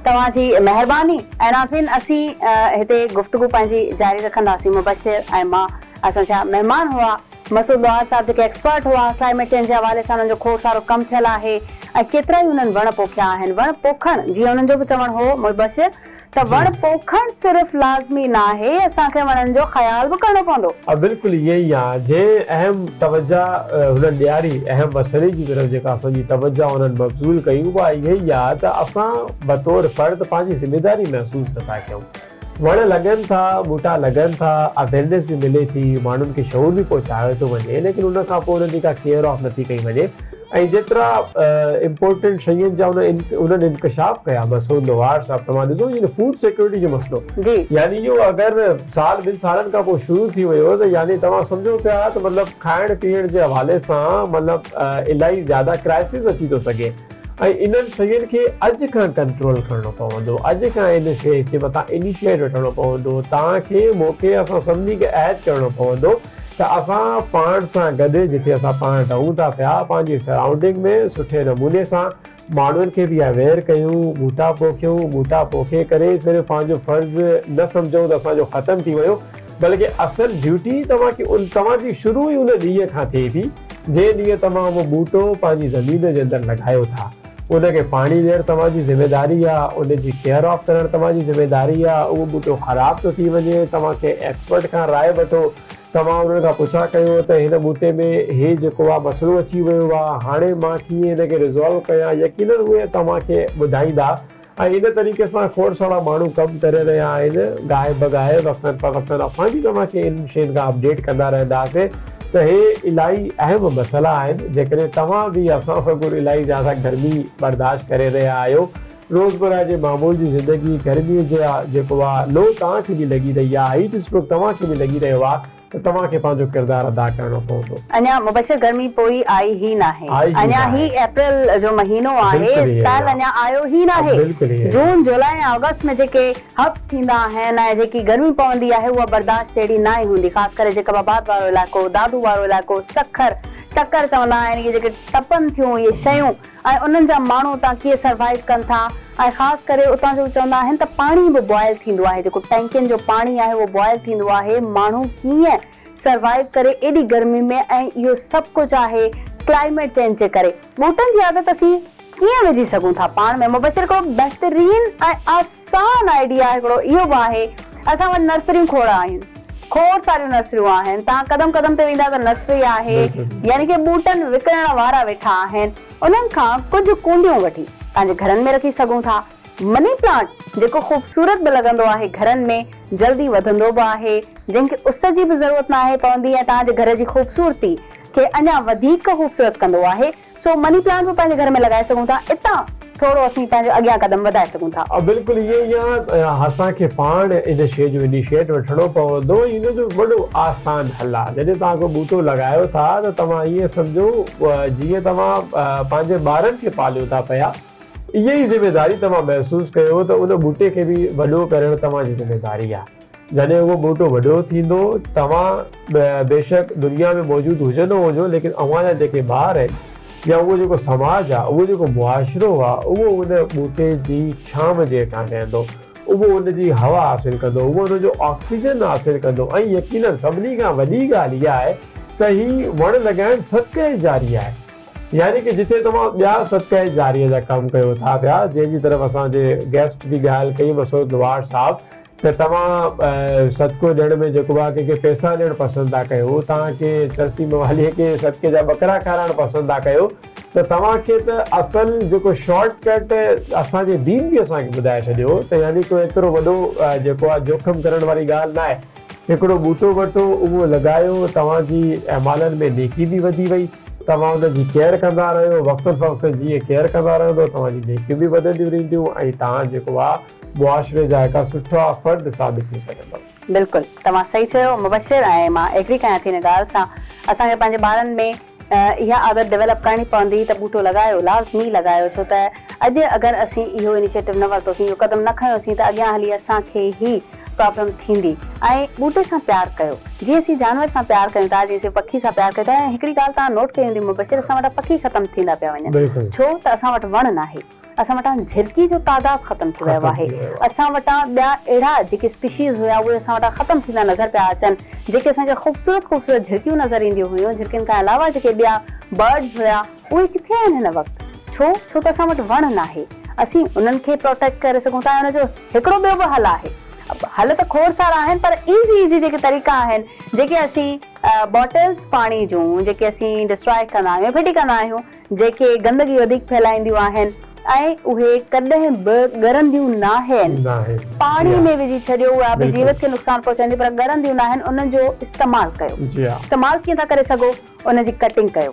توهان جي مهرباني ۽ ناظرين اسين هتي گفتگو پنهنجي جاري رکنداسين مبشر ۽ مان اسان جا مهمان هئا مسعود لوهار صاحب جيڪي ايڪسپرٽ هئا ڪلائميٽ چينج جي حوالي سان انهن جو کوڙ سارو ڪم ٿيل آهي ۽ ڪيترائي انهن وڻ پوکيا آهن وڻ پوکڻ جيئن انهن جو به چوڻ هو مبشر ته وڻ پوکڻ صرف لازمي ناهي، اسان کي وڻن جو خيال به ڪرڻو پوندو. ها بلڪل ائين ئي آ، جنهن اهم توجه هنن ڏياري، اهم مسئلي جي طرف جيڪا اسان جي توجه انهن مبذول ڪئي اها اها ئي آ ته اسان بطور فرد پنهنجي ذميداري محسوس نٿا ڪيون. وڻ لڳن ٿا، ٻوٽا لڳن ٿا، اويرنيس به ملي ٿي، ماڻهن کي شعور به پهچايو ٿو وڃي ليڪن ان کان پوء انهن جي ڪا ڪيئر آف نٿي ڪئي وڃي. ۽ جيترا امپورٽنٽ شين جا انهن انڪشاف ڪيا مسعود لوهار صاحب توهان ڏسو يعني فوڊ سيڪيورٽي جو مسئلو يعني اهو اگر سال ٻن سالن کان پوء شروع ٿي ويو ته يعني توهان سمجهو پيا ته مطلب کائڻ پيئڻ جي حوالي سان مطلب الاهي زياده ڪرائسس اچي ٿو سگهي ۽ انهن شين کي اڄ کان ڪنٽرول ڪرڻو پوندو اڄ کان ان شي کي مٿان انيشيٽ وٺڻو پوندو توهان کي مون کي اسان سڀني کي عهد ڪرڻو پوندو ته اسان پاڻ سان گڏ جتي اسان پاڻ رهون ٿا پيا پنهنجي سرائونڊنگ ۾ سٺي نموني سان ماڻهن کي به اويئر ڪيون ٻوٽا پوکيون ٻوٽا پوکي ڪري صرف پنهنجو فرض نه سمجهون ته اسان جو ختم ٿي ويو بلڪه اصل ڊيوٽي توهان کي ان توهان جي شروع ئي ان ڏينهن کان ٿئي ٿي جنهن ڏينهن توهان اهو ٻوٽو پنهنجي زمين جي اندر لڳايو ٿا ان کي پاڻي ڏيڻ توهان جي ذميداري آ، ان جي ڪيئر آف ڪرڻ توهان جي ذميداري آ، اهو ٻوٽو خراب ٿو ٿي وڃي توهان ڪنهن ايڪسپرٽ کان راء وٺو، توهان انهن کان پڇا ڪيو ته هن ٻوٽي ۾ هي جيڪو آ مسئلو اچي ويو آ، هاڻي مان ڪيئن هن کي ريزالو ڪيان، يقينن اهي توهان کي ٻڌائيندا ۽ ان طريقي سان کوڙ سارا ماڻهو ڪم ڪري رهيا آهن، گاهي بگاهي وقتن فوقتن اسان به توهان کي انهن شين کان اپڊيٽ ڪندا رهنداسين ته هي الاهي اهم مسئلا آهن جيڪڏهن توهان به اسان وانگر الاهي زياده گرمي برداشت ڪري رهيا آهيو روزمره جي معمول جي زندگي گرمي جا جيڪو آ لو توهان کي به لڳي رهي آهي هيٽ اسٽروڪ توهان کي به لڳي رهيو آهي ته توهان کي پنهنجو ڪردار ادا ڪرڻو پوندو. اڃا مبشر گرمي پوئي آئي هي ناهي. آئي هي اڃا ناهي. هي اپريل جو مهينو آهي بلڪل ائين ئي اسپيل آ. اڃا آيو هي ناهي. بلڪل ائين ئي آ. جون جولاء ۽ آگسٽ ۾ جيڪي حبس ٿيندا آهن ۽ جيڪي گرمي پوندي آهي اها برداشت جهڙي ناهي هوندي خاص ڪري جيڪب آباد وارو علائقو دادو وارو علائقو سکر ٽڪر چوندا آهن اهي جيڪي ٽپن ٿيون اهي شيون ۽ انهن جا ماڻهو اتان ڪيئن سروائيو ڪن ٿا ۽ خاص ڪري اتان جو چوندا آهن ته پاڻي به بوائل ٿيندو آهي جيڪو ٽينڪين جو پاڻي آهي اهو بوائل ٿيندو آهي ماڻهو ڪيئن سروائيو ڪري ايڏي گرمي ۾ ۽ اهو سڀ ڪجهه آهي ڪلائميٽ چينج جي ڪري ٻوٽن جي عادت اسين ڪيئن وجهي سگهون ٿا پاڻ ۾ مبشر هڪڙو بهترين ۽ آسان آئيڊيا هڪڙو اهو به آهي اسان وٽ نرسريون کوڙ آهن کوڙ ساريون نرسريون آهن توهان قدم قدم تي ويندا ته نرسري آهي يعني ڪي ٻوٽن وڪڻڻ وارا ويٺا آهن انهن کان ڪجهه ڪونڊيون وٺي پنهنجي گهرن ۾ رکي سگهون ٿا مني پلانٽ جيڪو خوبصورت به لڳندو آهي گهرن ۾ جلدي وڌندو به آهي جنهن کي اس جي به ضرورت ناهي پوندي ۽ توهان جي گهر جي خوبصورتي کي اڃا وڌيڪ خوبصورت ڪندو آهي سو مني پلانٽ به پنهنجي گهر ۾ لڳائي سگهون ٿا اتان ٿورو اسين پنهنجو اڳيان قدم وڌائي سگهون ٿا. بلڪل ائين ئي آ اسان کي پاڻ ان شيء جو انيشيٽ وٺڻو پوندو ۽ ان جو وڏو آسان حل آ جڏهن توهان ڪو ٻوٽو لڳايو ٿا ته توهان ائين سمجهو جيئن توهان پنهنجي ٻارن کي پاليو ٿا پيا ائين ئي ذميداري توهان محسوس ڪيو ته ان ٻوٽي کي به وڏو ڪرڻ توهان جي ذميداري آ. جڏهن اهو ٻوٽو وڏو ٿيندو، توهان بيشڪ دنيا ۾ موجود هجو نه هجو، ليڪن اوهان جا جيڪي ٻار آهن يا اهو جيڪو سماج آهي، اهو جيڪو معاشرو آهي، اهو ان ٻوٽي جي ڇانو جي هيٺان ويهندو، اهو ان جي هوا حاصل ڪندو، اهو ان جو آڪسيجن حاصل ڪندو ۽ يقيناً سڀني کان وڏي ڳالهه اها آهي ته هي وڻ لڳائڻ صدقه جاريه آهي. يعني ڪه جتي توهان ٻيا صدقه جاريه جا ڪم ڪيو ٿا پيا، جنهن جي طرف اسان جي گيسٽ به ڳالهه ڪئي مسعود لوهار صاحب، ته توهان صدقو ڏيڻ ۾ جيڪو آهي ڪنهن کي پئسا ڏيڻ پسند ٿا ڪيو، توهان کي چرسي مواليء کي صدقي جا ٻڪرا کارائڻ پسند ٿا ڪيو ته توهان کي ته اصل جيڪو شارٽ ڪٽ اسان جي دين به اسان کي ٻڌائي ڇڏيو ته يعني ڪو ايترو وڏو جيڪو آهي جوکم ڪرڻ واري ڳالهه ناهي. هڪڙو ٻوٽو وٺو اهو لڳايو توهان جي اعمالن ۾ نيڪي به وڌي وئي. توهان ان جي ڪيئر ڪندا رهيو، وقتن فوقتن جيئن ڪيئر ڪندا رهندو توهان جي نيڪيون به وڌنديون رهنديون ۽ توهان جيڪو آ معاشري جا هڪ سٺا فرد ثابت ٿي سگهندؤ. بلڪل توهان صحيح چيو مبشر ۽ مان ايگري ڪيان ٿي ان ڳالهه سان اسان کي پنهنجي ٻارن ۾ اها عادت ڊيولپ ڪرڻي پوندي ته ٻوٽو لڳايو لازمي لڳايو ڇو ته اڄ اگر اسين اهو انيشيٽو نه ورتوسين اهو قدم نه کنيوسين ته اڳيان هلي اسان کي ئي پرابلم ٿيندي ۽ ٻوٽي سان پيار ڪيو جيئن اسين جانور سان پيار ڪيون ٿا جيئن اسين پکي سان پيار ڪيون ٿا ۽ هڪڙي ڳالهه توهان نوٽ ڪئي هوندي مبشر اسان وٽان پکي ختم ٿيندا پيا وڃن ڇو ته اسان وٽ وڻ ناهي. اسان وٽان جهرڪي جو تعداد ختم ٿي ويو آهي، اسان وٽان ٻيا اهڙا جيڪي اسپيشيز هيا اهي اسان وٽان ختم ٿيندا نظر پيا اچن، جيڪي اسان کي خوبصورت خوبصورت جهرڪيون نظر اينديون هيون، جهرڪين کان علاوه جيڪي ٻيا برڊز هيا اهي ڪٿي آهن هن وقت؟ ڇو؟ ڇو ته اسان وٽ وڻ ناهي، اسين انهن کي پروٽيڪٽ ڪري سگهون ٿا ۽ ان جو هڪڙو ٻيو به حل آهي، حل ته کوڙ سارا آهن پر ايزي ايزي جيڪي طريقا آهن جيڪي اسين باٽلز پاڻي جون جيڪي اسين ڊسٽرائي ڪندا آهيون ڦٽي ڪندا آهيون جيڪي گندگي وڌيڪ ڦهلائينديون آهن ۽ اهي ڪڏهن به ڳرنديون ناهن. پاڻي ۾ وجهي ڇڏيو اها به جيوت کي نقصان پهچائيندي پر ڳرنديون ناهن انهن جو استعمال ڪيو. استعمال ڪيئن ٿا ڪري سگهو ان جي ڪٽنگ ڪيو.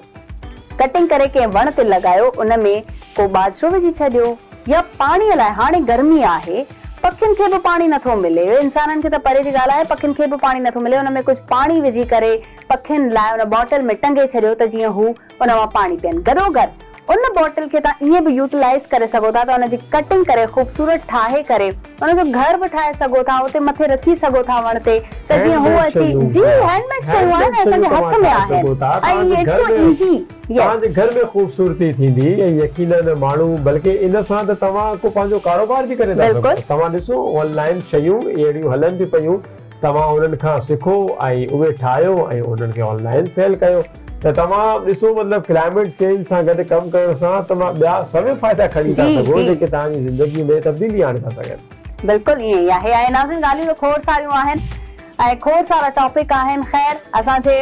ڪٽنگ ڪري ڪنهن وڻ تي لڳايو ان ۾ ڪو ٻاجهرو وجهي ڇڏيو يا پاڻي لاء هاڻي گرمي آهي پکين کي به پاڻي نٿو ملي انسانن کي ته پري جي ڳالهه آهي پکين کي به پاڻي نٿو ملي ان ۾ ڪجهه پاڻي وجهي ڪري پکين لاء ان باٽل ۾ ٽنگي ڇڏيو ته جيئن هو ان مان پاڻي پين. گڏوگڏ ان باٽل کي توهان ائين به يوٽيلائيز ڪري سگهو ٿا ته ان جي ڪٽنگ ڪري خوبصورت ٺاهي ڪري ان جو گهر به ٺاهي سگهو ٿا اتي مٿي رکي سگهو ٿا وڻ تي ته جيئن هو اچي جي هينڊ ميڊ شيون آهن ۽ اسان جي هٿ ۾ آهن ۽ it's so easy yes. توهان جي گهر ۾ خوبصورتي ٿيندي ۽ يقينن ماڻهو بلڪه ان سان ته توهان ڪو پنهنجو ڪاروبار به ڪري ٿا سگهو توهان ڏسو آن لائين شيون اهڙيون هلن ٿيون پيون توهان انهن کان سکو ۽ اهي ٺاهيو ۽ انهن کي آن لائين سيل ڪيو ته توهان ڏسو مطلب ڪلائميٽ چينج سان گڏ ڪم ڪرڻ سان توهان ٻيا سوين فائدا کڻي ٿا سگهو جيڪي توهان جي زندگي ۾ تبديلي آڻي ٿا سگهن. بلڪل ائين ئي آهي ۽ ناظرين ڳالهيون ته کوڙ ساريون آهن ۽ کوڙ سارا ٽاپڪ آهن خير اسان جي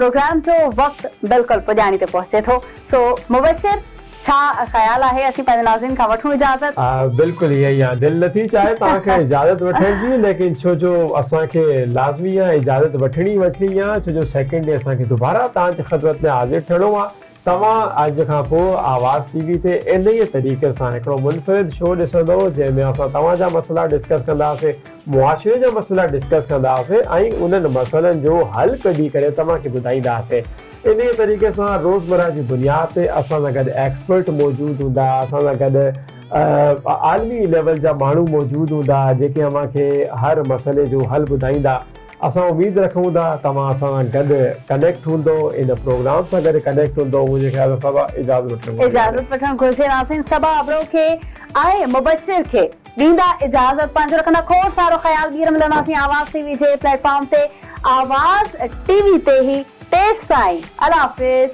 پروگرام جو وقت بلڪل پڄاڻي تي پهچي ٿو سو مبشر ڇا خيال آهي اسين پنهنجي ناظرين کان وٺون اجازت. بلڪل ائين ئي آهي دل نٿي چاهي توهان کان اجازت وٺڻ جي ليڪن ڇو جو اسان کي لازمي آهي اجازت وٺڻي وٺڻي آهي ڇو جو سيڪنڊ ڊي اسان کي دوباره توهان جي خدمت ۾ حاضر ٿيڻو آهي توهان اڄ کان پوء آواز ٽي وي تي انهيء طريقي سان هڪڙو منفرد شو ڏسندو جنهن ۾ اسان توهان جا مسئلا ڊسڪس ڪنداسين معاشري جا مسئلا ڊسڪس ڪنداسين ۽ انهن مسئلن جو حل ڪڍي ڪري توهان کي ٻڌائينداسين. انهيء طريقي سان روزمره جي بنياد تي اسان سان گڏ ايڪسپرٽ موجود هوندا، اسان سان گڏ عالمي ليول جا ماڻهو موجود هوندا جيڪي اوهان کي هر مسئلي جو حل ٻڌائيندا. اسان اميد رکون ٿا توهان اسان سان گڏ ڪنيڪٽ هوندو، ان پروگرام سان گڏ ڪنيڪٽ هوندو. منهنجي خيال ۾ صبا اجازت وٺڻ گهرجي. اجازت وٺڻ گهرجي ناظرين صبا ابڙو کي ۽ مبشر کي ڏيندا اجازت پنهنجو رکندا کوڙ سارو خيال ٻيهر ملنداسين آواز ٽي وي جي پليٽ فارم تي آواز ٽي وي تي ئي تيستائين الله حافظ.